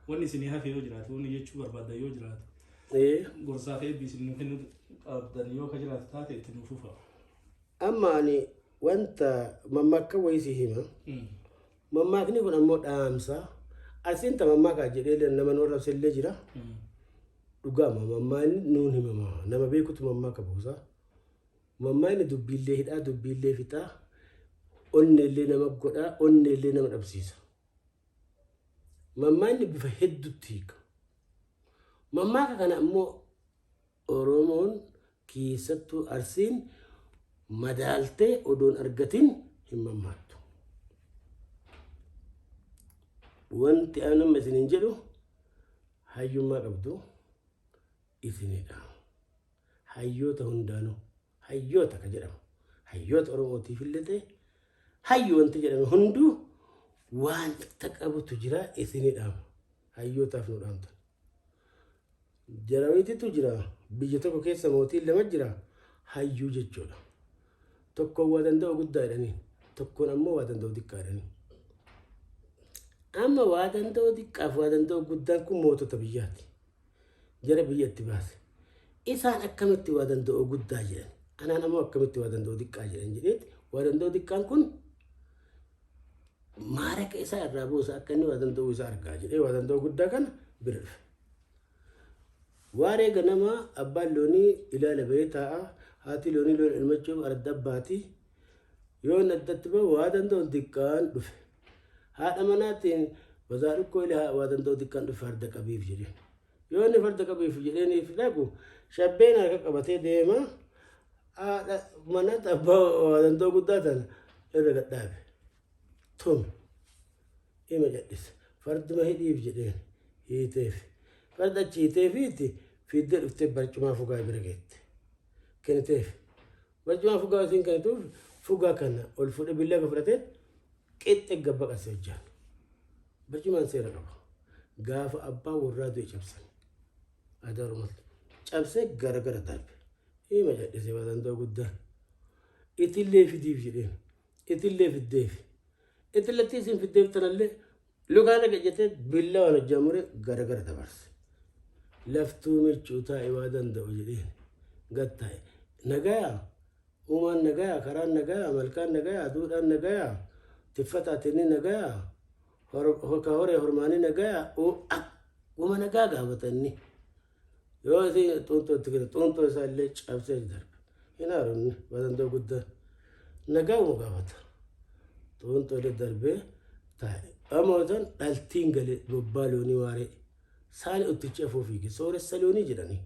Wanni isinii hafe yoo jiraate wanni jechuu barbaaddan yoo jiraate gorsaa fi eebbi isin nu kennuu qabdan yoo ka jiraatu taate itti nu fufa. Amma ani wanta mammaakka wayii si hima. Mammaakni kun ammoo dhaamsa. Asiin ta mammaakaa jedhee nama nu arrabse illee jira. Dhugaama mammaakni nuun himama. Nama beekutu mammaaka buusa. Mammaakni dubbiillee hidhaa dubbiillee fixaa. Onneellee nama godhaa onneellee nama dhabsiisa. Mammaakni bifa hedduutti hiika. Mammaaka kana ammoo Oromoon keessattuu Arsiin madaaltee odoon argatin hin mammaattu. Wanti ani amma isiniin jedhu hayyummaa qabdu isinidha. Hayyoota hundaanuu hayyoota ka jedhamu hayyoota Oromootiif illee ta'e hayyu wanti jedhame hunduu wanta qabutu jira isinidha. Hayyootaaf nu dhaamtan. Jarawiititu jira biyya tokko keessa mootiin lama jira hayyuu jechuudha. Tokkoon waa danda'u guddaa jedhanii tokkoon ammoo waa danda'u xiqqaa jedhanii. Amma waa danda'u xiqqaaf waa danda'u guddaan kun mootota biyyaati. Jara biyya itti baase. Isaan akkamitti waa danda'u guddaa jedhan. Anaan ammoo akkamitti waa danda'u xiqqaa jedhan jedheeti waa danda'u xiqqaan kun maaraqa isaa irraa buusa akka inni waa danda'u isaa argaa jedhee waa danda'u guddaa kana bira dhufe. Waaree ganamaa abbaan loonii ilaala bahee taa'a. Haati loonii loon elmachuuf aradda baati. Yoo inni addatti bahu waa danda'u xiqqaan dhufe. Haadha manaatiin bazaa dhukkoo ilaa waa danda'u xiqqaan dhufe farda qabiif jedheen. Yoo inni farda qabiif jedheeniif dhaqu shabbeen harka qabatee deema. Haadha manatti abbaa waa danda'u guddaa tana irra gadhaabe. Tumi. Ima cadhise. Farduma hidhiif jedheen hiiteef. Farda achi hiiteefiiti fiiddee dhuftee barcumaa fugaa bira geette. Kenniteef. Barcumaa fugaa isiin kennituuf fugaa kana ol fuudhee billaa fudhatee qixxe gabba qasee hojjaan. Barcumaan seera qaba. Gaafa abbaa warraa du'e cabsan. Aadaa Oromootti. Cabsee gara gara darbe. Ima cadhisee waa danda'u guddaan. Itillee fidiif jedheen. Itillee fiddeef. Itillattii isin fiddeef tanallee lukaan dhaqa jettee billaa waan hojjaa mure gara gara dabarse. Laftuu michuu taa'e waa danda'u jedheen. Gad taa'e. Nagayaa. Uumaan nagayaa, karaan nagayaa, malkaan nagayaa, duudhaan nagayaa, tiffataatinni nagayaa, ka horee hormaanii nagayaa, uuma nagaa gaafatanni. Yoo isin xuuxxoo itti kennu xuuxxoo isaa illee cabsee darbe. Hin haaromne waa danda'u guddaan. Nagaa uuma gaafata. Xuuxxoo illee darbee taa'e. Amma tan dhaltiin gale bobbaa loonii waaree. Saani uttichi afoo fiige sooressa loonii jedhanii.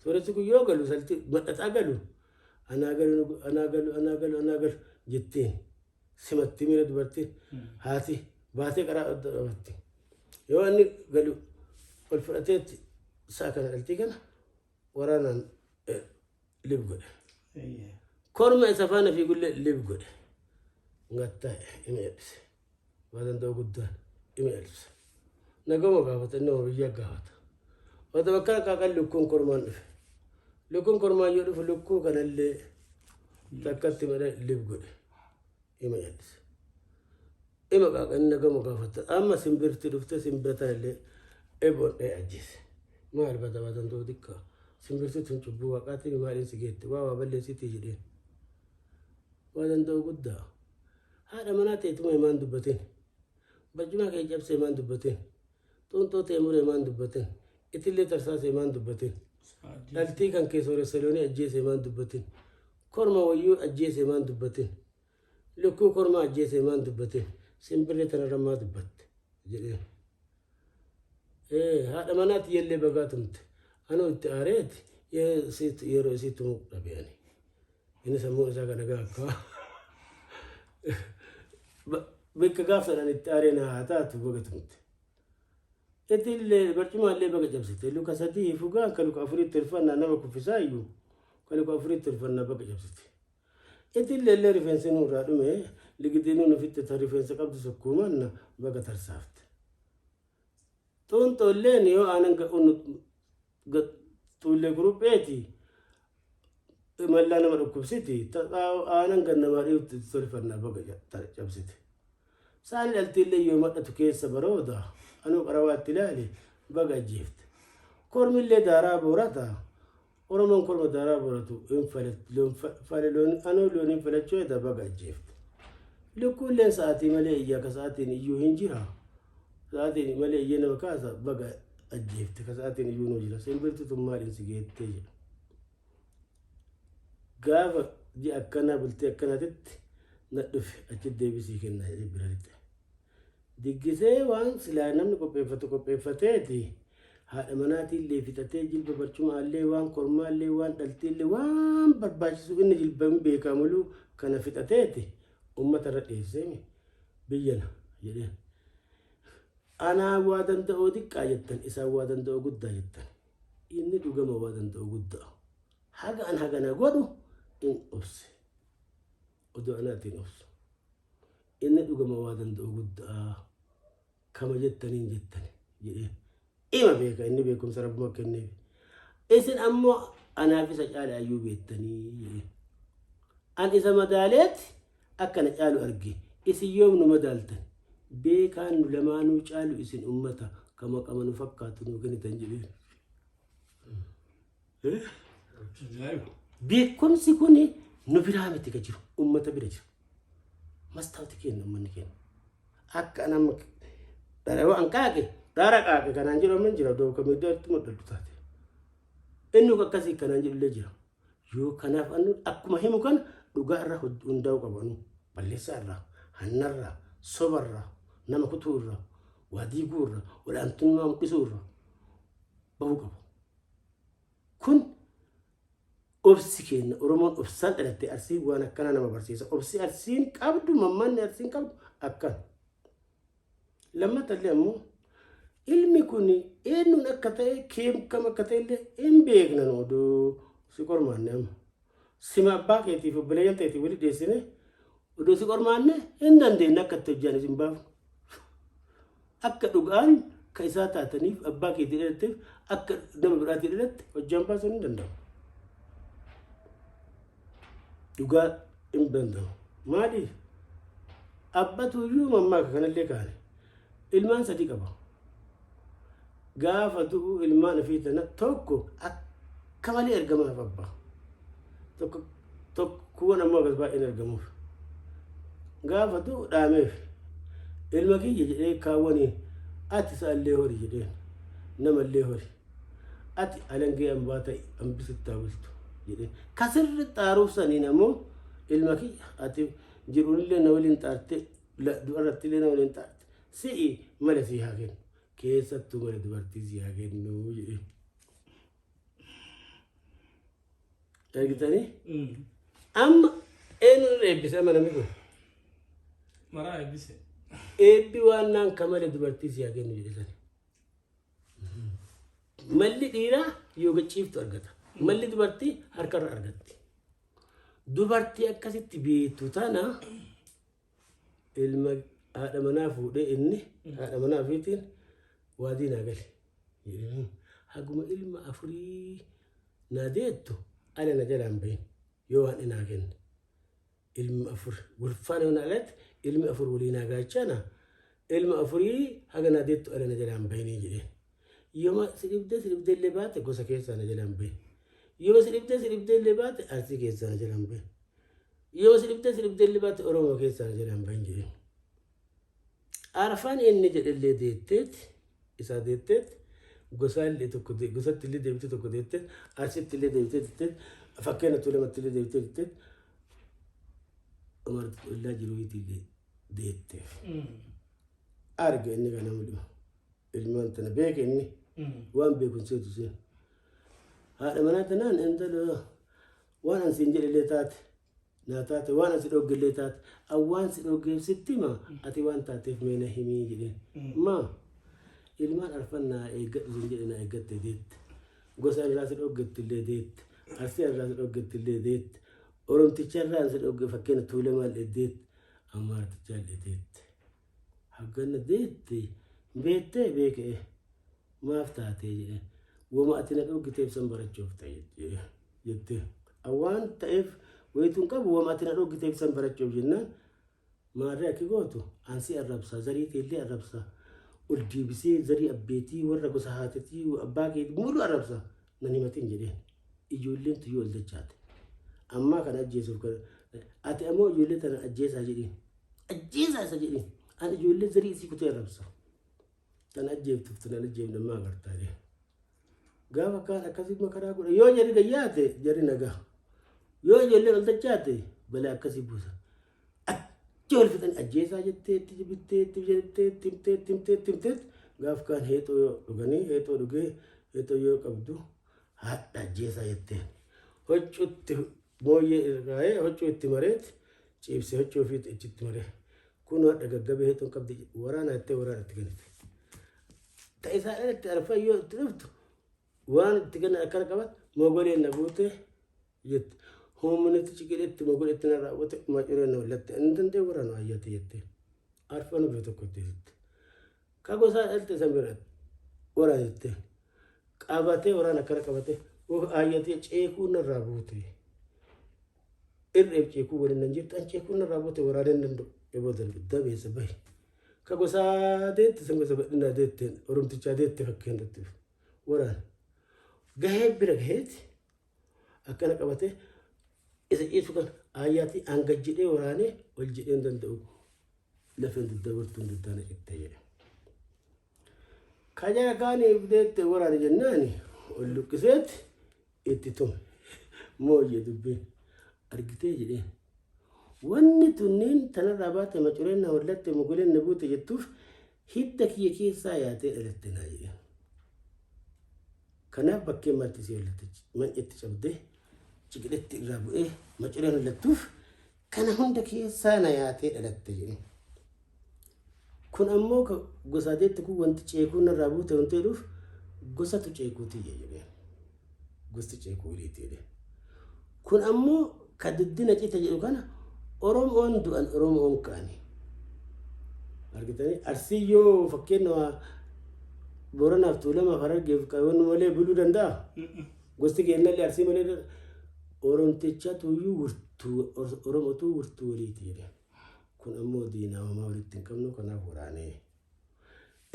Sooressi kun yoo galu salti madhataa galu anaa galu anaa galu anaa galu anaa galu jetteen simatti miira dubartiin haati baatee karaa qabatti. Yoo inni galu ol fudhateetti sa'a kana dhaltii kana waraanaan lib godhe. Korma isa faana fiigullee lib godhe. Ngattaa'e ima eebbise. Waa danda'u guddaan ima eebbise. Nagama gaafata inni nama biyyaa gaafata. Wata bakka qaaqan lukkuun kormaan dhufe. Lukkuun kormaan yoo dhufu lukkuu kanallee takkatti malee lib godhe. Ima eebbise. Ima qaaqan nagama gaafata. Amma simbirti dhufte simbira tanallee eboon dhee ajjeese. Maal bada waa danda'u xiqqaa. Simbirti tun cubbuu waaqaatiin maaliin si geette waa waa balleessitii jedheen. Waa danda'u guddaa. Haadha manaa ta'eetuma himaan dubbatin. Barcumaa kee cabsee himaan dubbatin. Xuunxoo ta'e muree himaan dubbatin. Itillee tarsaasee himaan dubbatin. Dhaltii kan kee sooressa loonii ajjeese himaan dubbatin. Korma wayyuu ajjeese himaan dubbatin. Lukkuu kormaa ajjeese himaan dubbatin. Simbirree tanarra maa dubbatte jedheen. Haadha manaatti yellee bagaa tumte. Anuu itti aareeti yeroo isii tumuu dhabe ani. Inni sammuu isaa kana gaaffa. Bakka gaaf sanaan itti aaree na haa taatu baga tumte. Itillee barcumaallee baga cabsite. Luka sadii fugaa akka luka afuriitti tolfannaa nama kuffisaa iyyuu ka luka afuriitti tolfannaa baga cabsite. Itillee illee rifeensi nurraa dhume ligidiinuu nu fixxe ta rifeensa qabdu sukkuumanna baga tarsaafte. Xuunxoolleen yoo aanan ga'uun xuullee kurupheeti mallaa nama dhukkubsiti aanan gad namaa dhiiftu tolfannaa baga cabsite. Saani dhaltiillee yoo madhatu keessa barooda anuu qarawaatti ilaali baga ajjeefte. Kormillee daaraa boorata Oromoon korma daaraa booratu hin anuu looniin falachuu edda baga ajjeefte. Lukkuulleen sa'aatii malee iyyaa ka sa'aatiin iyyuu hin jira. Sa'aatiin malee iyyee nama kaasa baga ajjeefte ka sa'aatiin iyyuu nuu jira. Simbirti tun maaliin si geettee jedha. Gaafa ji'a akkanaa bultee akkanaatitti na dhufe achi deebisii kennaa jedhee bira lixe. Diggisee waan silaa namni qopheeffatu qopheeffateeti haadha manaatiillee fixatee jilba barcumaallee waan kormaallee waan dhaltiillee waan barbaachisu inni jilba hin beekaa muluu kana fixateeti uummata irra dhiyeesseemi biyyana jedheen. Anaa waa danda'oo xiqqaa jettan isaan waa danda'oo guddaa jettan. Inni dhugama waa danda'u guddaa. Haga an hagana godhu in obse. Odoo anaatiin obsu. Inni dhugama waa danda'u guddaa. Kama jettaniin jettani jedheen. Ima beeka inni beekumsa rabbuma kenneef. Isin ammoo anaaf isa caala ayyuu beektanii jedheen. An isa madaaleeti akka na caalu arge. Isin yoom nu madaaltan? Beekaan nu lamaanuu caalu isin ummata kama qama nu fakkaatu nu kennitan jedheen. Ajaa'iba. Beekumsi kun nu biraa miti ka jiru, uummata bira jira. Mastaawoti keenya uummanni keenya. Akka nama dhara an qaaqe dhara qaaqe kanaan jedhu amma hin jira odoo miidiyaatti mul'atu taate. Inni akkasii kanaan jedhu illee jira. Yoo kanaaf annu akkuma himu kan dhugaa irra hundaa'uu qabu anu balleessaa irraa, hannarraa, sobarraa, nama kutuu irraa, waa diiguu irraa, olaantummaa mul'isuu irraa bahuu qabu. Kun obsi keenya Oromoon obsaan dhalatte Arsii waan akkanaa nama barsiisa. Obsi Arsiin qabdu mammaanni Arsiin qabdu akkana. Lammatallee ammoo ilmi kun eenyuun akka ta'e keem kam akka ta'e illee hin beekna nu oduu si qormaanne amma. Sima abbaa keetiif obboleeyyan ta'eetiif wali dhiyeessine oduu si qormaanne hin dandeenye akka itti hojjaan isin baafnu. Akka dhugaan ka isaa taataniif abbaa keetii dhalatteef akka nama biraatii dhalatte hojjaan baasuun hin danda'amu. Dhugaa hin danda'amu. Maaliif? Abbatu iyyuu mammaaka kanallee kaane. Ilmaan sadii qaba. Gaafa du'u ilmaan ofii tana tokko akka malee ergamaaf abbaa. Tokko tokkoon ammoo akkas baay'een ergamuuf. Gaafa du'u dhaameef ilma kiyya jedhee kaawwaniin ati sa'allee hori jedheen namallee hori. Ati alangee ambaa ta'i hambisittaa bultu jedheen. Kasirri xaaruuf saniin ammoo ilma kiyya ati jiruunillee na waliin xaarte du'arratti illee na waliin xaarte si'i mala sii haa kennu keessattuu mala dubartii sii haa kennu jedheen. Argitanii? Amma eenyuun eebbise amma namni kun? Maraa eebbise. Eebbi waan naan ka mala dubartii sii haa kennu jedhe sani. Malli dhiiraa yoo gachiiftu argata. Malli dubartii harkarra argatti. Dubartii akkasitti beektu tana ilma haadha manaa fuudhee inni haadha manaa ofiitiin waadii naa gali. Haguma ilma afurii naa deettu ala na jalaan bahin yoo waan naa kenne. Ilmi afur walfaana yoo na alatti ilmi afur walii naa gaachana ilma afurii haga naa deettu ala na jalaan bahinii jedheen. Yooma si dhibdee si dhibdee illee baate gosa keessaa na jalaan bahin. Yooma si dhibdee si dhibdee illee baate Arsii keessaa na jalaan bahin. Yooma si dhibdee si dhibdee illee baate Oromoo keessaa na jalaan bahin jedheen. Arfan inni jedhellee deetteet isaa deetteet gosaallee tokko gosatti illee deebitee tokko deetteet Arsitti illee deebitee deetteet fakkeenya Tuulamatti illee deebitee deetteet Umartti ollaa jiruuti illee deetteef. Arge inni kana mul'u. Ilmaan tana beeke inni waan beeku hin seetu seen. Haadha manaa tanaan intala waan an siin jedhe illee taate naa taate waan an si dhoogge illee taate an waan si dhooggeef sitti hima ati waan taateef mee na himii jedheen. Maa ilmaan arfan naa eeggadhu siin jedhe naa eeggatte deette. Gosa irraa si dhooggetti illee deette. Arsii irraa si dhooggetti illee deette. Oromticha irraa si dhoogge fakkeenya Tuulamaa illee deette. Amaartichaa illee deette. Hagganna deette beettee beekee maaf taatee jedheen. Wama ati na dhoggiteef san barachuuf ta'e jette. Waan ta'eef wayituun qabu wama ati na dhoggiteef san barachuuf jennaan maarree akki gootu ansi arrabsaa zarii teellee arrabsaa ol deebisee zarii abbeetii warra gosa haatetii abbaa keetii mulu arrabsaa nan himatin jedheen. Ijoolleen tuyyuu ol dachaate. Ammaa kana ajjeesuuf kana ati ammoo ijoollee tana ajjeesaa jedhiin. Ajjeesaa isa jedhiin. Ani ijoollee zarii isii kutee arrabsa. Tan ajjeeftuuf tan ajjeefne ammaa agartaa jedheen. Gaafa kaan akkasii makaraa godhe yoo jarri gayyaate jarri nagaa. Yoo ijoolleen ol dachaate balaa akkasii buusa. Achi wal fixanii ajjeesaa jettee itti bittee itti jettee itti himtee itti himtee itti himtee gaaf kaan heexoo yoo dhuganii heexoo dhugee heexoo yoo qabdu haadha ajjeesaa jetteen. Huccuutti mooyyee irra kaa'ee huccuu itti mareet ciibsee huccuu ofii itti maree. Kun haadha gaggabee heexoon qabdi waraana jettee waraana itti kennite. Ta isaa dhalatti arfan yoo itti dhuftu waan itti kennan akkana qabat mogoleen na buute jette. Humniti ciqileetti mogoleetti na raawwate macuree na wallatte inni danda'e waraana ayyate jette. Arfan bifa tokko itti jette. Ka gosaa dhalte san bira waraana jette. Qabatee waraana akkana qabatee ayyatee ceekuu narraa buute. Irreef ceekuu waliin nan jirtu an ceekuu narraa buute waraana hin danda'u. Eboo darbe dabeessa bahi. Ka gosaa deette san gosa bal'inaa deette oromtichaa deette fakkeen irratti waraana. Gahee bira gaheeti. Akkana qabatee isa ciisu kan aayyaatti hanga jedhee waraanee ol jedhee hin danda'u. Lafeen dugdaa wartuun dugdaa na citte jedhe. Ka jara kaanii deette waraane jennaani ol luqqiseetti itti tume. Mooyyee dubbiin argitee jedheen. Wanni tunniin tanarraa baate macureen na hollatte mogoleen na buute jettuuf hidda kiyya keessaa yaatee dhalatte naa jedheen. Kanaaf bakkeen marti si hollatte man'etti cabdee ciqiletti irraa bu'ee macureen hollattuuf kana hunda keessaa na yaatee dhalatte jedheen. Kun ammoo ka gosaa deette kun wanti ceekuun narraa buute wanti jedhuuf gosatu ceekuu tiyya jedheen. Gosti ceekuu waliiti jedheen. Kun ammoo ka duddina cite jedhu kana Oromoon du'an Oromoon ka'ani. Argitanii Arsii yoo fakkeenya Booranaaf Tuulamaaf Harargeef qabannu malee buluu danda'a. Gosti keenyallee Arsii malee Oromtichatuyyuu wirtuu Oromotuu wirtuu waliiti jedheen. Kun ammoo diinaa homaa walitti hin qabnu kanaaf waraanee.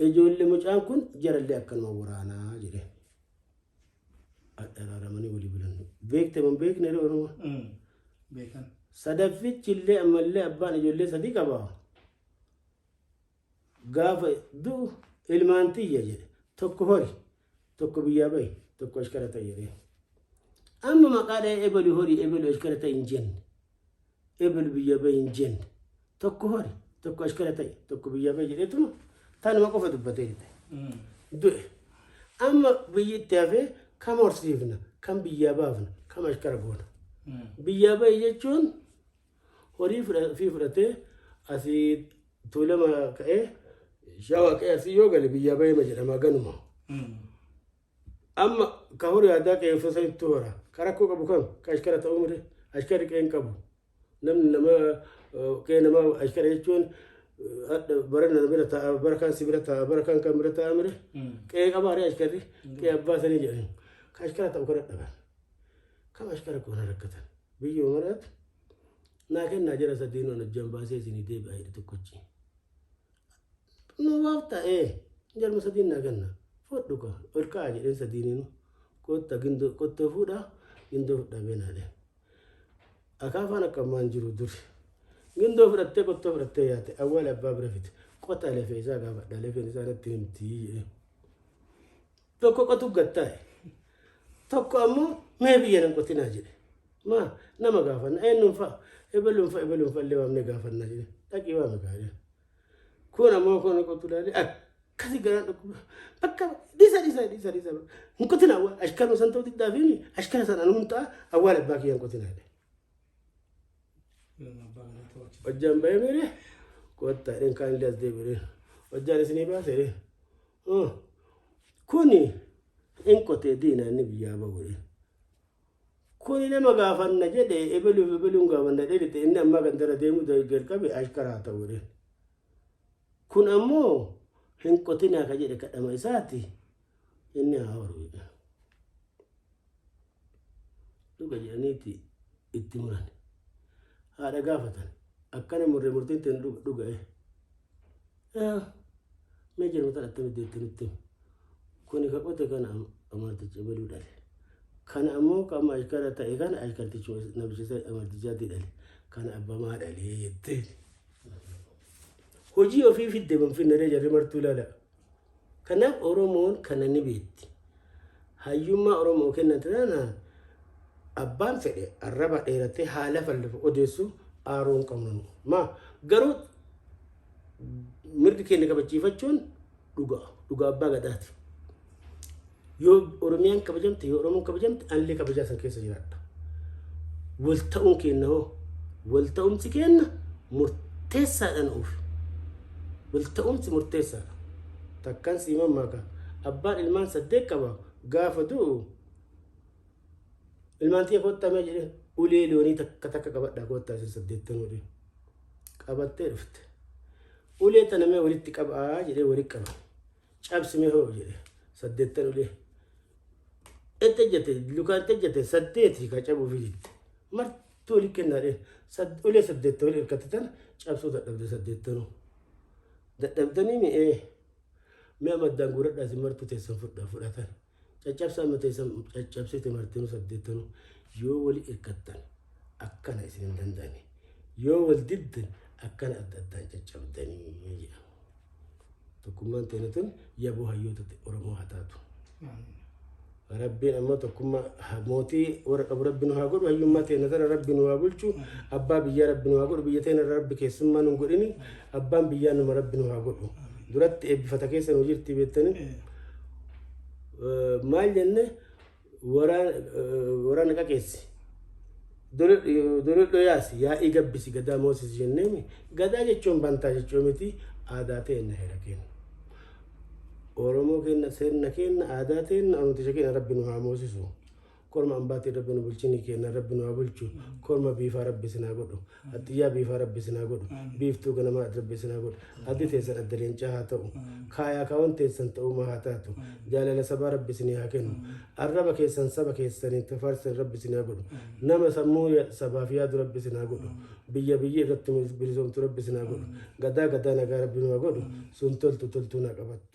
Ijoollee mucaan kun jarallee akkanuma waraanaa jedheen. Araaramanii walii bulan. Beekte moo hin beekne yeroo Oromoo? Beekan. Sadaffichi illee ammallee abbaan ijoollee sadii qaba. Gaafa du'u ilmaan tiyya jedhe. Tokko hori, tokko biyyaa bahi, tokko ashkara ta'i jedhee. Amma maqaa dhahee ebelu horii ebelu ashkara ta'i hin jenne. Ebelu biyya bahi hin jenne. Tokko hori, tokko ashkara ta'i, tokko biyyaa bahi jedheetuma tanuma qofa dubbatee jedhe. Du'e. Amma biyyi itti hafee kam horsiifna, kam biyyaa baafna, kam ashkara goona. Biyyaa bahi jechuun horii fi fudhatee asii Tuulama ka'ee Shawaa ka'ee asii yoo gale biyyaa bahema jedhama ganuma. Amma ka horii aadaa qe'ee sanitti hora. Ka rakkoo qabu kam? Ka ashkara ta'uu mire? Ashkarri qe'ee hin qabu. Namni nama qe'ee namaa ashkara jechuun hadha bara nana bira taa'a bara kaan si bira taa'a bara kaan kan bira taa'a mire? Qe'ee qabaa ree ashkarri? Qe'ee abbaa sanii jedhan. Ka ashkara ta'u kana dhaban. Kam ashkara goona rakkatan? Biyyuma maraatu naa kennaa jara sadiinuu an hojjaan baasee isinii deebi'a jedhe tokkochi. Nu baafta ee jarma sadiin naa kenna. Fudhu ka ol ka'a jedheen sadiiniinu. Kotta gindoo qottoo fuudhaa gindoo fudhaa beenaa jedheen. Akaafaan akka ammaa hin jiru duri. Gindoo fudhattee qottoo fudhattee yaate awwaala abbaa bira fite. Qota lafee isaa gaafadha lafeen isaa natti himti jedheen. Tokko qotu gad taa'e. Tokko ammoo mee biyya nan qotinaa jedhe. Maa nama gaafanna eenyuun fa'a ebeluun fa'a ebeluun fa'a illee waamnee gaafannaa jedhe. Dhaqii waame gaa jedhe. Kun ammoo kun qotu ilaalee akkasi garaan dhukkuba. Bakka dhisa dhisa dhisa dhisa. Hin qotinaa awwaala ashkaruma san ta'uu diddaa fi ashkara san anuun ta'a awwaala abbaa kiyya hin qotinaa jedhe. Hojjaan bahee miire kottaa jedheen kaan illee as deebi'ee hojjaan isinii baase jedheen. Kuni hin qotee diina inni biyyaa bahu jedhe. Kuni nama gaafanna jedhe ebeluuf ebeluun gaafanna jedhe inni ammaa gandara deemuu jalqabe ashkaraa ta'u jedhe. Kun ammoo hin qotinaa ka jedhe kadhama isaati inni haa horu jedhe. Dhuga jedhaniiti itti muran. Haadha gaafatan. Akkana murre murtiin tun dhuga eh. Mee jirma tan attamitti itti nutti himi. Kuni ka qote kana amarticha ebaluu dhale. Kana ammoo ka amma ashkara ta'e kana ashkarticha namicha amartichaatti dhale. Kana abbamaa dhale jette. Hojii ofii fidde banfinne jarri martuu ilaala. Kanaaf Oromoon kana ni beekti. Hayyummaa Oromoo kennan tanaan abbaan fedhe arraba dheeratee haala lafa odeessu aaruu hin qabnu. Maa garuu mirgi keenya kabachiifachuun dhugaa dhugaa abbaa gadaati. Yoo Oromiyaan kabajamte yoo Oromoon kabajamte anillee kabajaa san keessa jiraadha. Wal ta'uun keenya hoo wal ta'umsi keenya murteessaadhaan oofu. Wal ta'umsi murteessaadha. Takkan sii mammaaka. Abbaan ilmaan saddeet qaba gaafa du'u ilmaan xiyya kottaa mee jedhee ulee loonii takka takka qabadhaa kottaa isin saddeettanuu jedhee qabattee dhufte. Ulee tana mee walitti qabaa jedhee walitti qaba. Cabsi mee hoo jedhe saddeettan ulee. Itti ejjete lukaan itti ejjete saddeeti ka cabuufi jette. Martuu walitti kennaa jedhee ulee saddeetta wali hirkatte tana cabsuu dadhabde saddeettanuu. Dadhabdanii mi'ee mi'a maddaan guuradhaa isin martuu teessan fudhatan. Caccabsaa amma teessan caccabsite martinuu saddeettanuu. Yoo wali irkattan akkana isin hin danda'ani. Yoo wal diddan akkana adda addaan caccabdanii jedha. Tokkummaan teenya tun yaboo hayyoota Oromoo haa taatu. Rabbiin ammoo tokkummaa mootii warra qabu Rabbi nu haa godhu, hayyummaa teenya tana Rabbi nu haa bulchu, abbaa biyyaa Rabbi nu haa godhu, biyya teenya irra Rabbi keessummaa nu hin godhini, abbaan biyyaa numa Rabbi nu haa godhu. Duratti eebbifata keessa nu jirti beektanii. Maal jenne? Waraana qaqeessi. Dolodho yaasi, yaa'ii gabbisi, gadaa moosisi jenneemi. Gadaa jechuun bantaa jechuu miti, aadaa teenna, heera keenya. Oromoo keenya, sirna keenya, aadaa teenna, amanticha keenya Rabbi nu haa moosisu. Korma ambaatiin Rabbi nu bulchini keenya Rabbi nu haa bulchu. Korma biifaa Rabbi isin haa godhu. Haxxiyyaa biifaa Rabbi isin haa godhu. Biiftuu ganamaa Rabbi isin haa godhu. Addi teessan adda leencaa haa ta'u. Kaayaa kaawwan teessan ta'umaa haa taatu. Jaalala sabaa Rabbi isinii haa kennu. Arraba keessan saba keessaniin tafaarsan Rabbi isin haa godhu. Nama sammuu sabaaf yaadu Rabbi isin haa godhu. Biyya biyyi irratti bilisoomtu Rabbi isin haa godhu. Gadaa gadaa nagaa Rabbi nu haa godhu. Sun toltu toltuu naa qabattu.